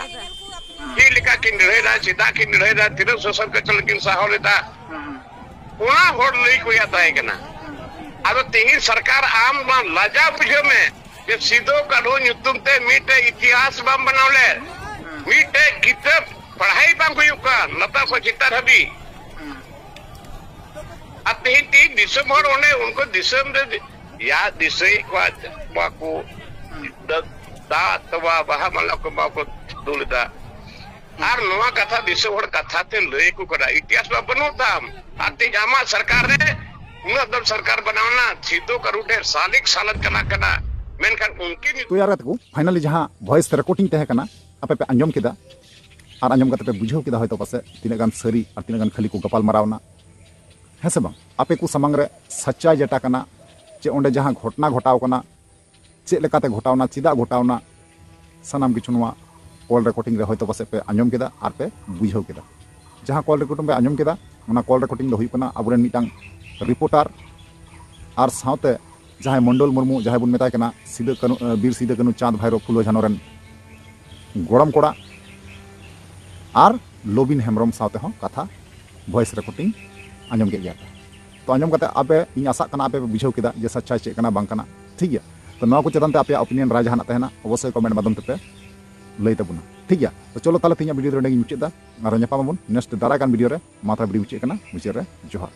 ᱪᱮᱫ ᱞᱮᱠᱟ ᱠᱤᱱ ᱞᱟᱹᱲᱦᱟᱹᱭ ᱞᱮᱫᱟ, ᱪᱮᱫᱟᱜ ᱠᱤᱱ ᱞᱟᱹᱲᱦᱟᱹᱭ ᱞᱮᱫᱟ, ᱛᱤᱱᱟᱹᱜ ᱥᱳᱥᱚᱱ ᱠᱚᱪᱞᱚᱱ ᱠᱤᱱ ᱥᱟᱦᱟᱣ ᱞᱮᱫᱟ, ᱚᱱᱟ ᱦᱚᱲ ᱞᱟᱹᱭ ᱠᱚ ᱨᱮᱭᱟᱜ ᱛᱟᱦᱮᱸ ᱠᱟᱱᱟ᱾ ᱟᱫᱚ ᱛᱮᱦᱮᱧ ᱥᱚᱨᱠᱟᱨ ᱟᱢ ᱵᱟᱝ ᱞᱟᱡᱟᱣ ᱵᱩᱡᱷᱟᱹᱣ ᱢᱮ ᱡᱮ ᱥᱤᱫᱩ ᱠᱟᱹᱱᱦᱩ ᱧᱩᱛᱩᱢ ᱛᱮ ᱢᱤᱫᱴᱮᱡ ᱤᱛᱤᱦᱟᱥ ᱵᱟᱢ ᱵᱮᱱᱟᱣ ᱞᱮᱫ, ᱢᱤᱫᱴᱮᱡ ᱠᱤᱛᱟᱹᱵ ᱯᱟᱲᱦᱟᱭ ᱵᱟᱝ ᱦᱩᱭᱩᱜ ᱠᱟᱱ ᱞᱟᱛᱟᱨ ᱠᱷᱚᱱ ᱪᱮᱛᱟᱱ ᱦᱟᱹᱵᱤᱡ᱾ ᱟᱨ ᱛᱮᱦᱮᱧ, ᱛᱮᱦᱮᱧ ᱫᱤᱥᱚᱢ ᱦᱚᱲ ᱚᱸᱰᱮ ᱩᱱᱠᱩ ᱫᱤᱥᱚᱢ ᱨᱮ ᱭᱟ ᱫᱤᱥᱟᱹᱭᱮᱫ ᱠᱚᱣᱟ, ᱠᱚᱣᱟ ᱠᱚ, ᱫᱟ-, ᱫᱟᱜ ᱛᱚᱣᱟ ᱵᱟᱦᱟ ᱢᱟᱞᱟ ᱠᱚ ᱮᱢᱟ ᱠᱚ ᱫᱩᱞ ᱮᱫᱟ᱾ ᱟᱨ ᱱᱚᱣᱟ ᱠᱟᱛᱷᱟ ᱫᱤᱥᱚᱢ ᱦᱚᱲ ᱠᱟᱛᱷᱟ ᱛᱮ ᱞᱟᱹᱭ ᱟᱠᱚ ᱠᱟᱱᱟ, ᱤᱛᱤᱦᱟᱥ ᱢᱟ ᱵᱟᱹᱱᱩᱜ ᱛᱟᱢ᱾ ᱟᱨ ᱛᱮᱦᱮᱧ ᱟᱢᱟᱜ ᱥᱚᱨᱠᱟᱨ ᱨᱮ ᱩᱱᱟᱹᱜ ᱫᱚᱢ ᱥᱚᱨᱠᱟᱨ ᱵᱮᱱᱟᱣ ᱮᱱᱟ, ᱥᱤᱫᱩ ᱠᱟᱹᱱᱦᱩ ᱰᱷᱮᱨ ᱥᱟᱞᱤᱠ ᱥᱟᱞᱟᱛ ᱪᱟᱞᱟᱜ ᱠᱟᱱᱟ, ᱢᱮᱱᱠᱷᱟᱱ ᱩᱱᱠᱤᱱ ᱛᱚᱭᱟᱨ ᱠᱟᱛᱮ ᱠᱚ finally ᱡᱟᱦᱟᱸ voice recording ᱛᱟᱦᱮᱸ ᱠᱟᱱᱟ, ᱟᱯᱮ ᱯᱮ ᱟᱸᱡᱚᱢ ᱠᱮᱫᱟ ᱟᱨ ᱟᱸᱡᱚᱢ ᱠᱟᱛᱮ ᱯᱮ ᱵᱩᱡᱷᱟᱹᱣ ᱠᱮᱫᱟ ᱦᱚᱭᱛᱳ ᱯᱟᱥᱮᱡ ᱛᱤᱱᱟᱹᱜ ᱜᱟᱱ ᱥᱟᱹᱨᱤ ᱟᱨ ᱛᱤᱱᱟᱹᱜ ᱜᱟᱱ ᱠᱷᱟᱹᱞᱤ ᱠᱚ ᱜᱟᱯᱟᱞ ᱢᱟᱨᱟᱣ ᱮᱱᱟ, ᱦᱮᱸ ᱥᱮ ᱵᱟᱝ? ᱟᱯᱮ ᱠᱚ ᱥᱟᱢᱟᱝ ᱨᱮ ᱥᱟᱪᱟᱭ ᱡᱮᱴᱟ ᱠᱟᱱᱟ, ᱪᱮ ᱚᱸᱰᱮ ᱡᱟᱦᱟᱸ ᱜᱷᱚᱴᱚᱱᱟ ᱜᱷᱚᱴᱟᱣ ᱠᱟᱱᱟ, ᱪᱮᱫ ᱞᱮᱠᱟᱛᱮ ᱜᱷᱚᱴᱟᱣᱱᱟ, ᱪᱮᱫᱟᱜ ᱜᱷᱚᱴᱟᱣᱱᱟ, ᱥᱟᱱᱟᱢ ᱠᱤᱪᱷᱩ ᱱᱚᱣᱟ ᱠᱚᱞ ᱨᱮᱠᱚᱨᱰᱤᱝ ᱨᱮ ᱦᱚᱭᱛᱳ ᱯᱟᱥᱮᱡ ᱯᱮ ᱟᱸᱡᱚᱢ ᱠᱮᱫᱟ ᱟᱨ ᱯᱮ ᱵᱩᱡᱷᱟᱹᱣ ᱠᱮᱫᱟ᱾ ᱡᱟᱦᱟᱸ ᱠᱚᱞ ᱨᱮᱠᱚᱨᱰᱤᱝ ᱯᱮ ᱟᱸᱡᱚᱢ ᱠᱮᱫᱟ, ᱚᱱᱟ ᱠᱚᱞ ᱨᱮᱠᱚᱨᱰᱤᱝ ᱫᱚ ᱦᱩᱭᱩᱜ ᱠᱟᱱᱟ ᱟᱵᱚᱨᱮᱱ ᱢᱤᱫᱴᱟᱝ ᱨᱤᱯᱳᱨᱴᱟᱨ ᱟᱨ ᱥᱟᱶᱛᱮ ᱡᱟᱦᱟᱸᱭ ᱢᱚᱱᱰᱚᱞ ᱢᱩᱨᱢᱩ, ᱡᱟᱦᱟᱸᱭ ᱵᱚᱱ ᱢᱮᱛᱟᱭ ᱠᱟᱱᱟ ᱥᱤᱫᱟᱹ ᱠᱟᱹᱱᱩ, ᱵᱤᱨ ᱥᱤᱫᱟᱹ ᱠᱟᱹᱱᱩ, ᱪᱟᱸᱫᱽ ᱵᱷᱟᱭᱨᱳ, ᱯᱷᱩᱞᱳ ᱡᱷᱟᱱᱚ ᱨᱮᱱ ᱜᱚᱲᱚᱢ ᱠᱚᱲᱟ, ᱟᱨ ᱞᱚᱵᱤᱱ ᱦᱮᱢᱵᱨᱚᱢ ᱥᱟᱶᱛᱮ ᱦᱚᱸ ᱠᱟᱛᱷᱟ ᱵᱷᱚᱭᱮᱥ ᱨᱮᱠᱚᱨᱰᱤᱝ ᱟᱸᱡᱚᱢ ᱠᱮᱫ ᱜᱮᱭᱟ ᱯᱮ᱾ ᱛᱚ ᱟᱸᱡᱚᱢ ᱠᱟᱛᱮ ᱟᱯᱮ, ᱤᱧ ᱟᱥᱟᱜ ᱠᱟᱱᱟ ᱟᱯᱮ ᱯᱮ ᱵᱩᱡᱷᱟᱹᱣ ᱠᱮᱫᱟ ᱡᱮ ᱥᱟᱪᱪᱟᱭ ᱪᱮᱫ ᱠᱟᱱᱟ ᱵᱟᱝ ᱠᱟᱱᱟ, ᱴᱷᱤᱠ ᱜᱮᱭᱟ? ᱛᱚ ᱱᱚᱣᱟ ᱠᱚ ᱪᱮᱛᱟᱱ ᱛᱮ ᱟᱯᱮᱭᱟᱜ ᱚᱯᱤᱱᱤᱭᱚᱱ ᱨᱟᱭ ᱡᱟᱦᱟᱱᱟᱜ ᱛᱟᱦᱮᱱᱟ, ᱚᱵᱚᱥᱥᱳᱭ ᱠᱚᱢᱮᱱᱴ ᱢᱟᱫᱽᱫᱷᱚᱢ ᱛᱮᱯᱮ ᱞᱟᱹᱭ ᱛᱟᱵᱚᱱᱟ, ᱴᱷᱤᱠ ᱜᱮᱭᱟ? ᱛᱚ ᱪᱚᱞᱚ ᱛᱟᱦᱞᱮ ᱛᱮᱦᱮᱧᱟᱜ ᱵᱷᱤᱰᱤᱭᱳ ᱫᱚ ᱱᱚᱸᱰᱮ ᱜᱤᱧ ᱢᱩᱪᱟᱹᱫ ᱫᱟ᱾ ᱟᱨ ᱧᱟᱯᱟᱢ ᱟᱵᱚᱱ ᱱᱮᱠᱥᱴ ᱫᱟᱨᱟᱭ ᱠᱟᱱ ᱵᱷᱤᱰᱤᱭᱳ ᱨᱮ᱾ ᱢᱟ ᱛᱟᱦᱞᱮ ᱵᱷᱤᱰᱤᱭᱳ ᱢᱩᱪᱟᱹᱫ ᱠᱟᱱᱟ, ᱢᱩᱪᱟᱹᱫ ᱨᱮ ᱡᱚᱦᱟᱨ᱾